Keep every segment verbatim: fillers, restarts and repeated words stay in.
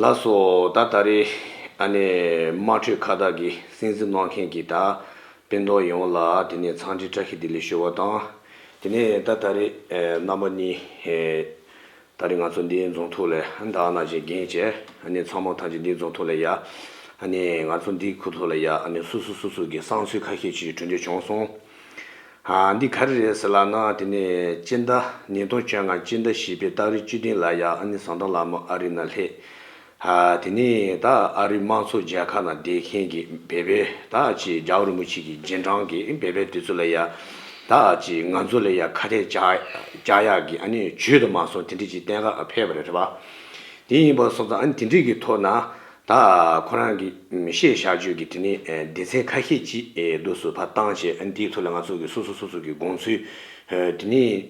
ལགས་སོ། ད་ད་རེས་ཨ་ནི་དམངས་ཁྲོད་ཁ་བརྡ་གི་གསན་གཟིགས་གནང་མཁན་གྱི་ད་སྤུན་ཟླ་ཡོངས་ལ་དེ་ནས་འཚམས་འདྲི་བཀྲ་ཤིས་བདེ་ལེགས་ཞུ་བ་དང་། དེ་ནས་ད་ད་རེས་ཨེ་རྣམ་པ་གཉིས་ཨེ་ད་རེས་ང་ཚོ་འདིའི་འཛོམས་ཐོག་ལ་ད་ནང་བཞིན་འགན་བྱས་ཨ་ནི་ཚང་མ་ཐམས་ཅད་འདིའི་འཛོམས་ཐོག་ལ་ཡ་ཨ་ནི་ང་ཚོ་འདིའི་ཁུལ་ཐོག་ལ་ཡ་ཨ་ནི་སོ་སོ་སོ་སོ་གི་བསམ་ཚུལ་ཁ་ཤས་ཅིག་གྲོས་འདོད་བྱུང་སོང་། ཨ་འདི་ག་རེ་རེད་ཟེར་ལབ་ན། དེ་ནས་སྤྱི་ཟླ་ཉིས་སྟོང་བཅོ་ལྔ་སྤྱི་ཟླ་བཞི་པའི་ཏ་རིག་བཅུ་བདུན་ལ་ཡ་ཨ་ནི་ཟམ་གདོང་ལྷ་མོ་ཨ་རི་ན་སླེབས། ཨ་དེ་ནས་ད་ཨ་རི་དམངས་གཙོ་རྒྱལ་ཁབ་ནང་བསྡད་མཁན་གྱི་བོད་པའི་ད་ཅིག་རྒྱལ་བ་རིན་པོ་ཆེ་གི་རྗེས་འབྲང་གི་བོད་པའི་དེ་ཚོ་ལ་ཡ་ད་ཅིག་ང་ཚོ་ལ་ཡ་ཁ་གཏད་བཅག་བཅག་ཡག་གི་ཨ་ནི་བྱུས་དུ་མ་སོང་དེ་འདྲ་ཅིག་གཏན་འཁེལ་ཕེབས་པ་རེད་རེད་པ། དེ་ཡིན་པ་སོང་ཙང་ཨ་ནི་དེ་འདྲའི་གི་ཐོག་ན་ད་ཁོ་རང་གི་བཤད་བཞག་རྒྱུ་གི་དེ་ནས་སྡེ་ཚན་ཁ་ཤས་ཅིག་འདུག་སེ་ཕར་བཏང་བྱས། ཨ་ནི་དེའི་ཐོག་ལ་ང་ཚོ་གི་སོ་སོ་སོ་སོ་གི་དགོངས་ཚུལ་དེ་ནས་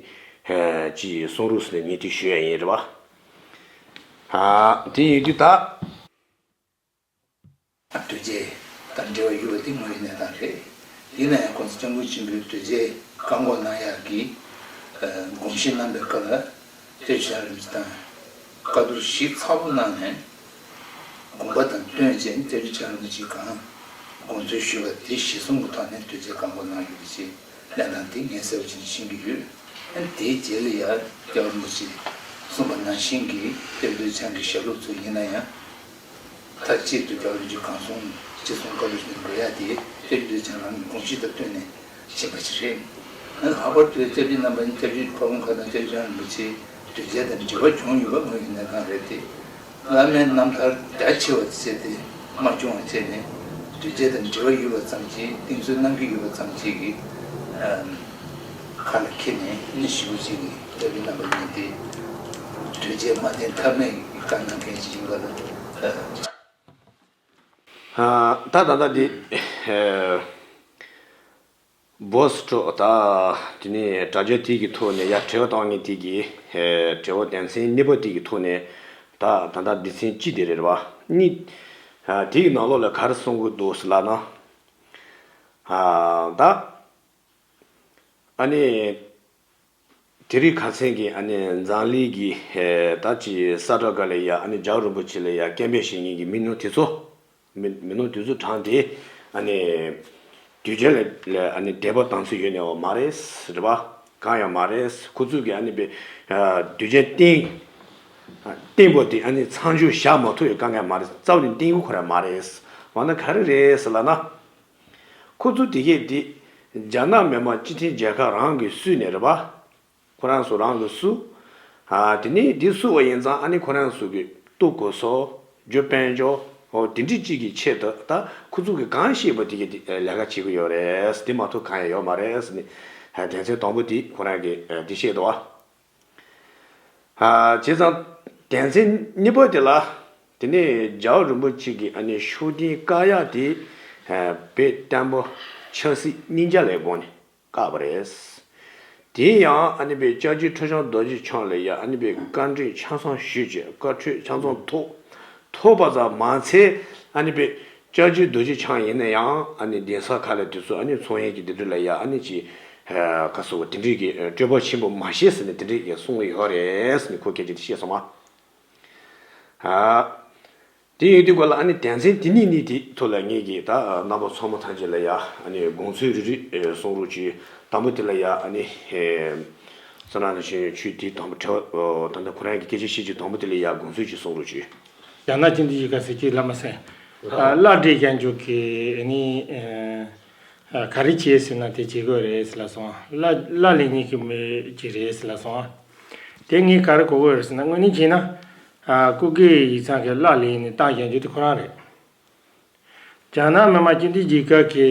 ཅིག་གསུང་རོགས་ཟེར་ནས་ངས་དེ་ཞུ་ཡ་ཡིན་རེད་པ། དེ་ཡིན་དུས་ད། དོལ་རྒྱལ་དང་འབྲེལ་བ་ཡོད་པ་དེ་དངོས་ཡོད་གནས་སྟངས་རེད། ཡིན་ན་ཡང་༸གོང་ས་༸སྐྱབས་མགོན་ཆེན་པོས་དོལ་རྒྱལ་བཀག་འགོག་གནང་ཡག་གི་དགོངས་བཞེས་གནང་པའི་སྐབས་ལ་སྐྱབས་རྗེ་རིན་པོ་ཆེ་དང་བཀའ་བསྡུར་ཞིབ་ཚགས་པོ་གནང་ནས། དགོངས་པ་དང་བསྟུན་བྱས་སྐྱབས་རྗེ་རིན་པོ་ཆེས་གང་དགོངས་ཚུལ་ཞུས་པ་དེ་གཞིར་བཟུང་གི་ཐོག་ནས་དོལ་རྒྱལ་བཀག་འགོག་གནང་ཡོད་པ་ཞིག་གནས་སྟངས་དེ་ངས་གསལ་པོ་ཅིག་ཤེས་ཀྱི་ཡོད། ཨ་ནི་དེའི་རྗེས་ལ་ཡང་སྐྱབས་རིན་པོ་ཆེས་གསུངས་པ་ནང་བཞིན་གྱི་སྐྱབས་མདུན་ཚང་གི་ཞབས་ལུགས་ཚོ་ཡིན་ན་ཡང་མཐའ་གཅིག་ཏུ་སྐྱབས་རིན་པོ་ཆེས་གང་གསུངས་ཅི་གསུངས་བཀའ་སློབ་ཞུ་དགོས་ཡ་དེ་སྐྱབས་མདུན་ཚང་རང་གི་དགོངས་གཞི་དང་བསྟུན་ནས་ཕྱིན་པ་ཞིག་རེད། ཨ་ནི་ལྷག་པར་དུ་སྐྱབས་རྗེ་རྣམ་པ་གཉིས་སྐྱབས་རྗེ་ཕ་བོང་ཁ་དང་སྐྱབས་རྗེ་རིན་པོ་ཆེ་དོལ་རྒྱལ་དང་འབྲེལ་བ་བྱུང་ཡོད་པ་དངོས་ཡོད་གནས་སྟངས་རེད་དེ། བླ་མའི་རྣམ་ཐར་རྒྱ་ཆེ་བ་བྱས་ཏེ་མ་སྐྱོང་བ་བྱས་ནས་དོལ་རྒྱལ་དང་འབྲེལ་བ་ཡོད་པ་ཙམ་གྱིས་གཏིང་ཚོད་གནང་གི་ཡོད་པ་ཙམ་གྱིས་ཨམ་ཁ་ལ་འཁྱེར་ནས་ནི་ཞེ་པོ་ཅིག་གིས་སྐྱབས་རྗེ་རྣམ་པ་གཉིས་དེ་དོལ་རྒྱལ་མ་བསྟེན་ཐབས་མེད་ཀྱི་བཀའ་གནང་མཁན་ཞིག་ཡིན་པ་ལ་ཨ། ད་ད་ལྟ་འདི་ཨེ། བོས་ཀྲོ་ད་དེ་ནས་དྲ་རྒྱ་དེ་གི་ཐོག་ནས་ཡར་དྲི་བ་བཏང་མཁན་དེ་གི་ཨེ་དྲི་བ་དོན་ཚན་གཉིས་པ་དེ་གི་ཐོག་ནས་ད་ད་ལྟ་སྡེ་ཚན་གཅིག་དེ་རེད་པ། གཉིས། ཨ་དེ་གི་ནང་ལོགས་ལ་ག་རེ་གསུང་གི་འདུག་ཟེར་ལབ་ན། ཨ་ད་ཨ་ནི་དེ་རིང་ཁ་སང་གི་ཨ་ནི་འཛམ་གླིང་གི་ཨེ་ད་ཅི་ས་བཀྲ་སྒང་ལ་ཡ་ཨ་ནི་རྒྱལ་བ་རིན་པོ་ཆེ་ལ་ཡ་སྐད་འབོད་བྱེད་མཁན་གྱི་མི་ནོར་དེ་ཚོ། མི་མི་ནོར་དེ་ཚོ་གྲངས་དེ་ཨ་ནི་དུས་རྒྱུན་ལ་ལ་ཨ་ནི་དད་པ་དམ་ཚིག་ཡོད་ནའང་མ་རེད། རེད་པ། གང་ཡང་མ་རེད། ཁོ་ཚོས་ཀྱི་ཨ་ནི་པའི་ཨ་དུས་རྒྱུན་བསྟན་བསྟན་པ་དེ་ཨ་ནི་མཚམས་འཇོག་བཞག་མ་ཐུབ་པའི་དཀའ་ངལ་མ་རེད། རྩ་བ་ནས་བསྟན་གྱི་ཁོ་རང་མ་རེད། འོ་ན་ག་རེ་རེད་ཟེར་ལབ་ན། ཁོ་ཚོ་དེ་གས་དེ་རྒྱ་ནག་མི་དམངས་སྤྱི་མཐུན་རྒྱལ་ཁབ་རང་གིས་བསུས་ནས་རེད་པ། ཁོ་རང་ཚོ་རང་གིས་བསུ། ཨ་དེ་ནས་དེ་བསུ་བ་ཡིན་ཙང་ཨ་ནི་ཁོ་རང་ཚོ་གི་གཏུག་དགོས་སོ། རྒྱུ་དཔལ་འབྱོར། འོ་དེ་འདྲ་གཅིག་གི་ཆེད་དུ་ད་ཁོ་ཚོ་གིས་གང་ཤེས་པ་དེ་གི་དེ་ལས་ཀ་བྱེད་ཀྱི་ཡོད་རེད། དེ་མ་གཏོགས་གང་ཡང་ཡོད་མ་རེད་ཟེར་ནས། དོན་ཚན་དང་པོ་དེ་ཁོ་རང་གིས་དེ་བཤད་འདུག་བ། ཨ་བྱས་ཙང་དོན་ཚན་གཉིས་པ་དེ་ལ། དེ་ནས་རྒྱལ་བ་རིན་པོ་ཆེ་གི་ཨ་ནི་ཤུགས་ལྡན་བཀག་ཡག་དེ་ཨ་བོད་བསྟན་པ་ཆབ་སྲིད་གཉིས་ཆ་ལ་དགོངས་ནས་བཀག་པ་རེད། དེ་ཡང་ཨ་ནི་བོད་སྐྱབས་རྗེ་ཁྲི་བྱང་རྡོ་རྗེ་འཆང་ལ་ཡ་ཨ་ནི་བོད་བཀའ་དྲིན་ཆ་ཚང་ཞུས་བྱས། བཀའ་དྲིན་ཆ་ཚང་ཐོབ། ཐོབ་པ་ཙམ་མ་ཚད་ཨ་ནི་བོད་སྐྱབས་རྗེ་རྡོ་རྗེ་འཆང་ཡིན་ན་ཡང་ཨ་ནི་གདན་ས་ཁག་ལ་དེ་ཚོ་ཨ་ནི་ཚོང་ཡིན་གྱི་དེ་འདྲ་ལ་ཡ་ཨ་ནི་ཅིག་ཨ་ག་ཟེར་བ་དེ་འདྲའི་གི་སྤྲོད་པ་ཆེན་པོ་མ་བྱེད་ཟེར་ནས་དེ་འདྲའི་གི་གསུངས་ཡོད་རེད་ཟེར་ནས་ཁོ་སྐད་ཆ་དེ་བཤད་སོང་བ། ཨ། དེ་ཡིན་དུས་སྐོར་ལ་ཨ་ནི་དོན་ཚན་དེ་གཉིས་གཉིས་དེ་ཐོག་ལ་ངེད་ཀྱིས་ད་རྣམ་པ་ཚང་མ་ཐམས་ཅད་ལ་ཡ་ཨ་ནི་དགོངས་ཚུལ་རེ་རེ་གསུང་རོགས་གྱིས། དང་པོ་དེ་ལ་ཡ་ཨ་ནི་ཨེ་བསོད་ནམས་ནང་བཞིན་ཆོས་དེའི་དང་པོ་དྲི་བ་ད་ལྟ་ཁོ་རང་གི་སྐད་ཆ་བཤད་རྒྱུ་དང་པོ་དེ་ལ་ཡ་དགོངས་ཚུལ་གྱིས་གསུང་རོགས་གྱིས། རྒྱ་ནག་སྤྱི་མཐུན་གྱི་ག་ཟེར་གྱི་བླ་མ་ཟེར། ཨ་བླ་བགྲེས་ཀྱང་འཇུག་གི་ཨ་ནི་ཨ་ག་རེ་བྱས་ཟེར་ན་དེ་བྱེད་དགོས་རེད་ཟེར་ལབ་སོང་། བླ་བླ་ལེན་མཁན་གྱི་མི་ཅིག་རེད་ཟེར་ལབ་སོང་། དེ་ངས་ག་རེ་གོ་དགོས་རེད་ཟེར་ན། དངོས་གནས་བྱས་ན། ཨ་སྐུ་སྒེར་ཡིག་ཚང་གི་བླ་ལེན་ནས་བཏང་བཞག་རྒྱུ་དེ་ཁོ་རང་རེད། རྒྱ་ནག་མི་དམངས་སྤྱི་མཐུན་རྒྱལ་ཁབ་ཀྱི་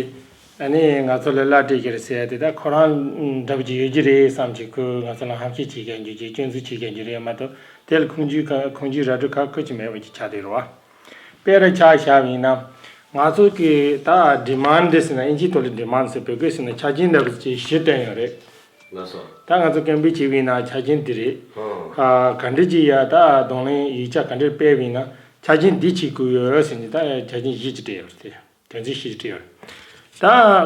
ཨ་ནི་ང་ཚོ་ལ་བླ་སྤྲད་ཀྱི་རེད་ཟེར་ཡ་དེ་ད་ཁོ་རང་འདྲ་པོ་ཅིག་ཡོད་ཀྱི་རེད་བསམ་གྱི། ཁོས་ང་ཚོ་ལ་ཧམ་བཤད་བྱེད་མཁན་རྒྱུ་ཅིག་སྐྱོན་འཛུགས་བྱེད་མཁན་རྒྱུ་རེད་མ་གཏོགས། དེ་ལ་ཁུངས་སྐྱེལ་ག་ཁུངས་སྐྱེལ་ར་སྤྲོད་ག་ཁོ་ཅིག་མེད་པ་ཅིག་ཆགས་བསྡད་རེད་བ། དཔེ་ར་ཆ་བཞག་པ་ཡིན་ན། ང་ཚོ་གི་ད་ཌི་མན་ཌི་ཟེར་ན་ཨིན་ཇིའི་ཐོག་ལ་ཌི་མན་ཌི་ཟེར། བོད་སྐད་ཟེར་ན་ཆ་རྐྱེན་འདྲ་པོ་ཅིག་བཞི་བཏོན་ཡོད་རེད། ལགས་སོ། ད་ང་ཚོ་སྐད་འབོད་བྱེད་པ་ཡིན་ན་ཆ་རྐྱེན་འདི་རེད། ཧོ། ཨ་ག་འདྲ་ཅིག་ཡ་ད་གདོང་ལེན་ཡིག་ཆ་ག་འདྲ་སྤེལ་བ་ཡིན་ན་ཆ་རྐྱེན་འདི་བྱེད་དགོས་ཡོད་ཟེར་ནས་ད་ཆ་རྐྱེན་བཞི་ཅིག་སྤྲད་ཡོད་རེད་དེ། དོན་ཚན་བཞི་ཅིག་སྤྲད་ཡོད་རེད། ད་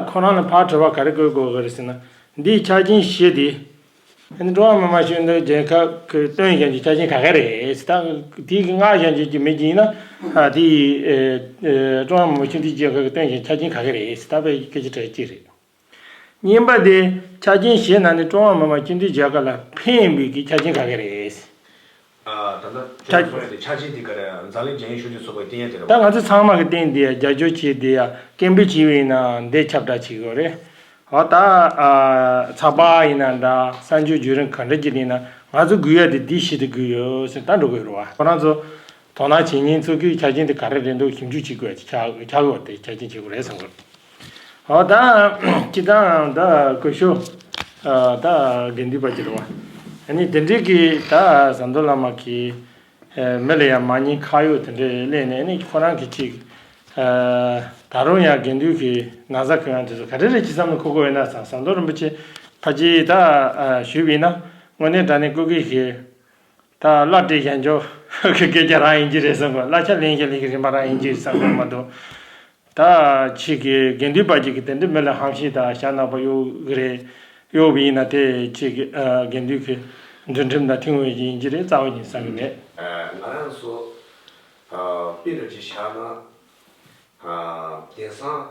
ཁོ་རང་ལ་ཕར་དྲི་བ་ག་རེ་བཀོད་དགོས་ཀྱི་རེད་ཟེར་ན། འདིའི་ཆ་རྐྱེན་བཞི་དེ་ ཨ་ནི་ཀྲུང་དབྱང་མི་དམངས་སྤྱི་མཐུན་རྒྱལ་ཁབ་ཀྱི་བཏོན་བཞག་རྒྱུའི་ཆ་རྐྱེན་ག་གེ་རེད་ཟེར། ད་དེའི་གི་མངགས་བཞག་རྒྱུ་གི་མི་ཅིག་ཡིན་ན། ཨ་དེ་ཡི་ཨེ་ཨེ་ཀྲུང་དབྱང་མི་དམངས་སྤྱི་མཐུན་རྒྱལ་ཁབ་ཀྱི་བཏོན་བཞག་ཆ་རྐྱེན་ག་གེ་རེད་ཟེར། ད་དཔེ་སྐད་ཆ་དྲི་གཅིག་རེད། གཉིས་པ་དེ་ཆ་རྐྱེན་བཞི་ནང་ནས་ཀྲུང་དབྱང་མི་དམངས་སྤྱི་མཐུན་རྒྱལ་ཁབ་ལ་ཕན་པའི་གི་ཆ་རྐྱེན་ག་གེ་རེད། ཨ་ད་ལྟ་ཆ་ཁྱོད་གསུངས་ཡ་དེ་ཆ་རྐྱེན་དེ་ག་རེ་འཛམ་གླིང་རྒྱལ་ཡོངས་ཤུགས་ལྡན་ཚོགས་པའི་བསྟན་ཡ་དེ་རེད་ད་བ། ང་ཚོ་ཚང་མ་གི་བསྟན་དེ་ཡ་རྒྱབ་སྐྱོར་བྱས་དེ་ཡ་སྐད་འབོད་བྱས་པ་ཡིན་ན་འདི་ཁྱབ་བསྒྲགས་བྱེད་དགོས་རེད། འོ་ད་ཨ་ཚགས་པར་ཡིན་ན་འདྲ། གསར་འགྱུར་བརྒྱུད་རིམ་ག་འདྲ་ཅིག་ཡིན་ན་ང་ཚོ་དགོས་ཡ་དེ་འདི་བཞི་དེ་དགོས་ཡོད་ཟེར་ད་འགྲོ་དགོས་རེད་བ། ཁོ་རང་ཚོ་དོ་སྣང་བྱེད་མཁན་ཚོ་གིས་ཆ་རྐྱེན་དེ་ག་རེ་རེད་འདུག་ཞིབ་འཇུག་བྱེད་དགོས་ཡ་དེ་ཆགས་ཆགས་དགོས་དེ་ཆ་རྐྱེན་བྱེད་དགོས་རེད་བསམ་གི། འོ་ད་སྤྱིར་བཏང་ད་སྐུ་ཞབས་ཨ་ད་དགེ་འདུན་པ་ཅིག་རེད་བ། ཨ་ནི་དེ་འདྲའི་གི་ད་ཟམ་གདོང་བླ་མ་གི་ཨ་མི་ལ་ཡང་མ་ཉེས་ཁ་གཡོགས་དེ་འདྲའི་སླེབས་ནས་ཨ་ནི་ཁོ་རང་གི་ཅིག་ཨ་ད་རུང་ཡང་དགེ་འདུན་གི་ན་བཟའ་གོན་ཡག་དེ་ཚོ་ག་རེ་རེད་ཅེས་བསམ་བློ་འཁོར་གྱི་ཡོད་ན་ཟམ་ཟམ་གདོང་རིན་པོ་ཆེ་ཕལ་ཆེར་ད་ཨ་ཞུས་པ་ཡིན་ན་དངོས་གནས་དྲང་གནས་སྐུ་སྒེར་གྱི་ད་བླ་སྤྲད་བཞག་འཇོག་གི་སྐད་ཆ་རང་ཡིན་གྱི་རེད་བསམ་གི། བླ་ཆ་ལེན་བཞག་ལེན་གྱི་རིམ་པ་རང་ཡིན་གྱི་བསམ་གི་མ་གཏོགས། ད་ཕྱིས་ཀྱི་དགེ་འདུན་པ་ཅིག་གིས་དེ་འདྲའི་མི་ལ་ཧམ་བཤད་དང་ཞྭ་ནག་པོ་གཡོག་གི་རེད། གཡོག་པ་ཡིན་ན་དེ་ཕྱིས་ཀྱི་ཨ་དགེ་འདུན་གྱི་འདུལ་ཁྲིམས་དང་མཐུན་པ་ཡིན་གྱི་རེད་རྩ་བ་ཉིད་བསམ་གི་མེད། ང་རང་ཚོ་དཔེ་རུ་ཅིག་བཞག་ན་དེང་སང་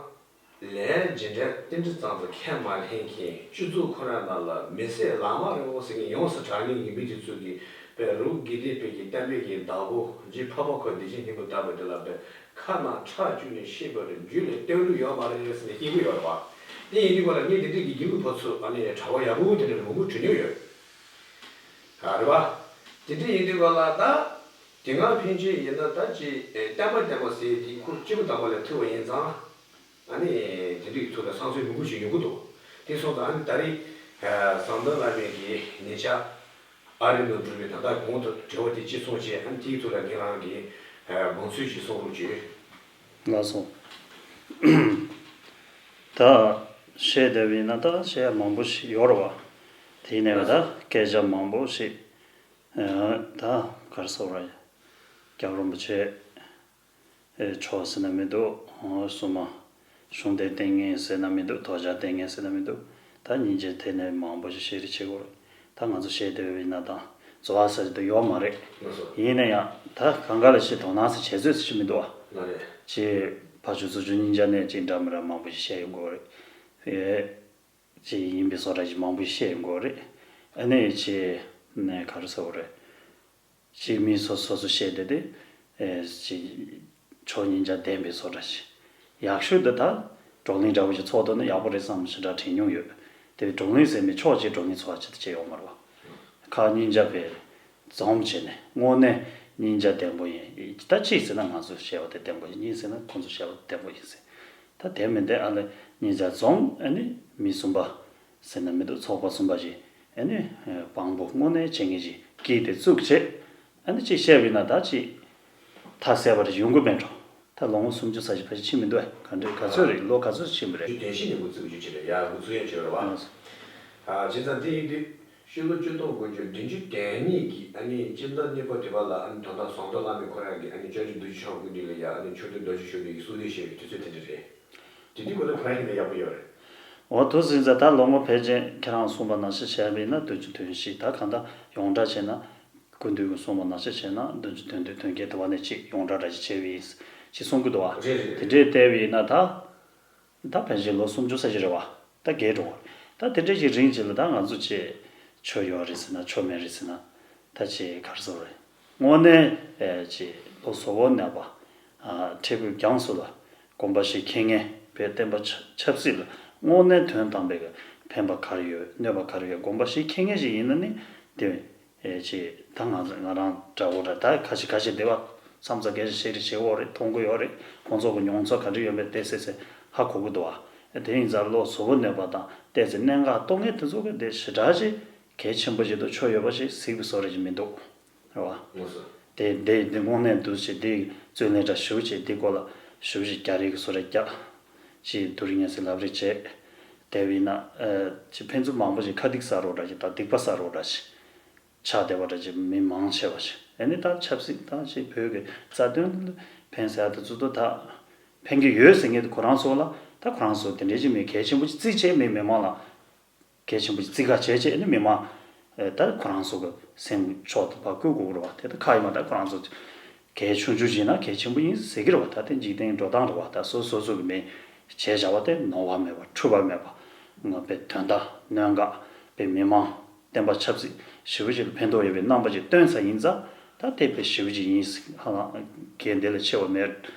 ལས་རྗེས་འབྲེལ་རྟེན་འབྲེལ་ཙམ་དུ་ཁས་མ་ལེན་མཁན་སྤྱི་ཚོགས་ཁོ་རང་ནང་ལ་མི་སེར་ལག་དམར་རེད་འོ་ཟེར་མཁན་ཡོངས་སུ་གྲགས་མཁན་ཡིན་པའི་དུས་ཚོད་ཀྱི་དཔེ་རུ་དགེ་ལྡན་པའི་གི་བསྟན་པའི་གི་བདག་པོ་རྗེ་འཕགས་པ་ཁོ་བདེ་ཆེན་སྙིང་པོ་ལྟ་བུ་དེ་ལ་དཔེ་ཁ་ནང་ཁྲག་བཅུག་ནས་བཤད་པ་རེད། རྒྱུད་ལ་གཏོང་ལུགས་ཡོད་མ་རེད་ཟེར་ནས་སྐྱེ་གི་ཡོད་རེད་བ། དེ་ཡིན་དུས་ག་ལ་ངས་དེ་འདྲའི་གི་རྒྱུན་ལུགས་པ་ཚོ་ཨ་ནི་གྲྭ་པ་ཡག་པོ་དེ་འདྲ་མང་པོ་བྱུང་མྱོང་ཡོད་རེད་བ། དེ་འདྲ་ཡིན་དུས་ག་ལ་ད་དེ་སྔ་ཕན་ཆད་ཡིན་ན་ད་ཅི་བསྟན་པ་བསྟན་པ་ཟེར་དེ་ཁོ་སྐྱེས་བུ་དམ་པ་ལས་ཐོས་པ་ཡིན་ཙང་། ཨ་ནི་དེ་འདྲའི་ཚོ་ལ་བསམ་ཚུལ་མང་པོ་ཞིག་ཡོང་གི་འདུག་དེ་སོང་ཙང་ཨ་ནི་ད་རེས་ཟམ་གདོང་བླ་མའི་གི་ཉེ་ཆར་ཨ་རི་ནང་འགྲོ་བའི་ད་ལྟ་གོང་དུ་དྲི་བ་དེ་གཅིག་སོང་བྱས་ཨ་ནི་དེའི་ཐོག་ལ་ངེད་རང་གི་དགོངས་ཚུལ་ཞིག་གསུང་རོགས་བྱོས། ལགས་སོ། ད་བཤད་བསྡད་པ་ཡིན་ན་ད་བཤད་ཡ་མང་པོ་ཞིག་ཡོད་རེད་བ། དེ་ཡིན་ནའི་ད་སྐད་ཆ་མང་པོ་ཞིག་ད་ག་རེ་ཟེར་དགོས་རེད། སྐྱབས་རིན་པོ་ཆེ། ཨེ་ཆོས་ཟེར་ན་མི་འདུག་སྲུང་མ། གཞུང་འདི་བསྟེན་མཁན་ཟེར་ན་མི་འདུག་དོལ་རྒྱལ་བསྟེན་མཁན་ཟེར་ན་མི་འདུག་ད་སྙིང་རྗེ་དེ་ནས་མང་པོ་ཞིག་བཤད་རེས་བྱེད་དགོས་རེད། ད་ང་ཚོ་བཤད་བསྡད་པའི་གནས་སྟངས་རྫོགས་པ་ཟེར་དུ་ཡོད་མ་རེད། ཡིན་ན་ཡང་ད་གང་ག་ལ་ཞིག་དོ་སྣང་ཟེར་བྱེད་ཚོད་ཟེར་ཞིག་མི་འདུག་བ། ཅེས་ཕར་ཕྱོགས་ཚུར་ཕྱོགས་སྙིང་རྗེ་ནས་ཅིག་འདྲ་མི་འདྲ་མང་པོ་ཞིག་བཤད་ཡོང་གི་ཡོད་རེད། ཨེ། ཅིག་ཡིན་པའི་བཟོ་འདྲ་ཞིག་མང་པོ་ཞིག་བཤད་ཡོང་གི་ཡོད་རེད། ཨ་ནི་ཅིག་ནས་ག་རེ་ཟེར་དགོས་རེད། ཅིག་མི་སོ་སོ་སོ་བཤད་བསྡད་དེ། ཨེ་ཅིག་ཕྱོགས་གཉིས་ཆ་ལྡན་པའི་བཟོ་འདྲ་ཞིག་ཡག་ཤོས་འདི་ད་བགྲོ་གླེང་འདྲ་བོ་ཞིག་ཚོགས་ཐུབ་ན་ཡག་པོ་རེད་བསམ་ཞེ་དྲག་དྲན་མྱོང་ཡོད། དེ་བགྲོ་གླེང་ཟེར་མི་ཕྱོགས་གཅིག་བགྲོ་གླེང་ཚོགས་པ་ཅིག་ད་བྱས་ཡོད་མ་རེད་བ། ཁག་གཉིས་ཆ་བས་འཛོམས་བྱས་ནས་དངོས་གནས་གཉིས་ཆ་བདེན་པོ་ཡིན། ད་གཅིག་ཟེར་ན་ང་ཚོ་བཤད་པ་དེ་བདེན་པོ་ཡིན། གཉིས་ཟེར་ན་ཁོང་ཚོ་བཤད་པ་དེ་བདེན་པོ་ཡིན་ཟེར། ད་དེ་མིན་ཏེ་ཨ་ལེ་གཉིས་ཆ་འཛོམས་ཨ་ནི་མི་གསུམ་པ་ཟེར་ན་མི་འདུག་ཚོགས་པ་གསུམ་པ་ཞིག་ཨ་ནི་དཔང་པོ་དངོས་གནས་བྱེད་མཁན་ཞིག་གིས་དེ་བཙུགས་བྱས་ཨ་ནི་ཅིག་བཤད་པ་ཡིན་ན་ད་ཅིག་ཐ་སད་པ་རེ་ཡོང་གི་མེད་འགྲོ། ད་ལོ་ངོ་སུམ་ཅུ་ཙམ་ཞིག་ཕལ་ཆེར་ཕྱིན་མི་འདུག་ག་འདྲ་ག་ཚོད་རེད། ལོ་ག་ཚོད་ཕྱིན་པ་རེད། བདུན་ཞིག་ནས་འགོ་བཙུགས་རྒྱུ་ཅིག་རེད་ཡ། འགོ་བཙུགས་ཡས་བྱོས་རེད་བ། ཨ་བྱས་ཙང་དེ་ཡིན་དུས་ཕྱི་ལོ་ཆིག་སྟོང་དགུ་བརྒྱ་བདུན་ཅུ་དོན་གཉིས་ཀྱི་ཨ་ནི་སྤྱི་ཟླ་གཉིས་པ་དེ་བ་ལ་ཨ་ནི་ད་ལྟ་ཟམ་གདོང་བླ་མས་ཁོ་རང་གི་ཨ་ནི་སྐྱབས་རྗེ་རྡོ་རྗེ་འཆང་སྐུ་མདུན་ལ་ཡ་ཨ་ནི་ཆོས་དོན་རྡོ་རྗེ་ཤུགས་ལྡན་གྱི་གསོལ་འདེབས་བཞེས་པའི་དུས་ཚོད་དེ་འདྲ་རེད། དེ་དུས་ཁོ་ལ་ཁོ་རང་ཡིན་ན་ཡག་པོ་ཡོད་རེད། འོ་དུ་ཟིན་ཙང་ད་ལོ་ངོ་ཕལ་ཆེར་ཁྱེད་རང་གསུངས་པ་ནང་བཞིན་བྱས་པ་ཡིན་ན་བདུན་ཅུ་དོན་བཞི། ད་གང་ལྟར་ཡོངས་གྲགས་བྱས་ན་སྐུ་མདུན་གྱིས་གསུངས་པ་ནང་བཞིན་བྱས་ན་བདུན་ཅུ་དོན་བདུན་དོན་བརྒྱད་དེ་བ་ནས་ཅིག་ཡོངས་གྲགས་འདྲ་ཅིག་བྱས་པ་ཡིན་ཅེས་གསུང་གི་འདུག་བ། རེད་རེད་དེ་རེད། འདྲས་བལྟས་པ་ཡིན་ན་ད། ད་ཕལ་ཆེར་ལོ་སུམ་ཅུ་ཙམ་ཞིག་རེད་བ། ད་རྒས་འགྲོ་བ་རེད། ད་དེ་འདྲ་ཞིག་རིང་ཅིག་ལ་ད་ང་ཚོ་ཅིག་ཆོས་ཡོད་རེད་ཟེར་ན་ཆོས་མེད་རེད་ཟེར་ན་ད་ཅིག་ག་རེ་ཟེར་དགོས་རེད། དངོས་གནས་ཨེ་ཅིག་ལོ་གསོན་པོ་གནས་པ། ཨ་འཕྲལ་ཕུགས་རྒྱང་སོ་ལ་དགོངས་པ་བཞེས་མཁན་ངས་བོད་བསྟན་པ་ཆབ་ཆབ་སྲིད་ལ་དངོས་གནས་དོན་དམ་པའི་ཕན་པ་ག་རེ་ཡོད་གནོད་པ་ག་རེ་ཡོད་དགོངས་པ་བཞེས་མཁན་ངས་ཞིག་ཡིན་ན་ནི་དེ། ཨེ་ཅེ། ད་ང་ང་རང་འདྲ་བོ་འདྲ་ད་ཁ་ཤས་ཁ་ཤས་སྡེ་བ་མཚམས་མཚམས་སྐད་ཆ་བཤད་རེས་བྱེད་འོ་རེད་མཐོང་གི་ཡོད་རེད། ཁོང་ཚོ་གི་མྱོང་ཚོར་ག་འདྲ་ཡོད་མེད་དེ་སེ་སེ་ཧ་གོ་གི་འདུག་ཨ། དེ་ཡིན་ཙང་ལོ་གསོན་པོ་གནས་པ་དང་བལྟས་ཚེ་གནད་འགག་གཏོང་མཁན་དེ་ཚོ་གི་དེ་ཞེ་དྲག་ཅིག་གལ་ཆེན་པོ་ཞིག་དང་ཆོ་ཡོད་པ་ཞིག་གཟིགས་པའི་བཟོ་རེ་ཞིག་མི་འདུག་རེད་བ། དེ་དེ་དེ་དངོས་གནས་འདུག་ཅེས་དེ་རྩོད་ལེན་འདྲ་ཞུ་ཅེས་དེ་སྐོར་ལ་ཞུ་ཞིག་རྒྱ་རིགས་ཀྱི་བཟོ་རེ་རྒྱག་ཅེས་དུ་རིང་ངས་སེ་ལབ་རེ་བྱས། དེ་བས་ན་ཅིག་ཕན་ཚུན་མང་པོ་ཞིག་ཁ་སྡིག་ཟ་རོགས་འདྲ་ཞིག་དང་སྡིག་པ་ཟ་རོགས་འདྲ་ཞིག་ཆགས་བསྡད་པ་འདྲ་ཅིག་མི་མང་ཆེ་བ་ཞིག་ཨ་ནི་ད་ཆབ་སྲིད་དང་ཅིག་བོད་ཀྱི་རྩ་དོན་ལ་ཕན་ཟེར་ཡ་དེ་ཚོ་དུ་ད་ཕན་གྱི་ཡོད་ཟེར་མཁན་དེ་ཁོ་རང་ཚོ་ལ་ད་ཁོ་རང་ཚོ་དེ་འདྲའི་ཅིག་མི་གལ་ཆེན་པོ་ཅིག་བརྩི་བྱས་མི་མི་མང་ལ་གལ་ཆེན་པོ་ཅིག་བརྩི་ག་བྱས་བྱས་ཨ་ནི་མི་མང་ ད་ཁོ་རང་ཚོ་གི་སེམས་ཕྱོགས་དེ་ཕར་བསྐུལ་དགོས་ཀྱི་རེད་བ། དེ་ད་ཁ་ཡིན་མ་ད་ཁོ་རང་ཚོ་གལ་ཆུང་ཆུང་བྱས་ན་གལ་ཆེན་པོ་ཡིན་ཟེར་གྱི་རེད་བ། ད་དེ་འཇིག་རྟེན་འགྲོ་སྟངས་རེད་བ། ད་སོ་སོ་སོ་གི་མི་བྱས་བྱ་བ་དེ་ནོར་བ་མེད་པ་འཁྲུལ་པ་མེད་པ་ང་པའི་དོན་དག་གནད་འགག་པའི་མི་མང་བསྟན་པ་ཆབ་སྲིད་ཞི་བ་ཅིག་ལ་ཕན་ཐོགས་ཡོད་པའི་རྣམ་པ་ཅིག་སྟོན་ས་ཡིན་ཙང་། ད་དེ་པའི་ཞི་བ་ཅིག་ཡིན་ཟེར་ཧ་ལམ་གལ་འདི་ལས་ཆེ་བ་མེད་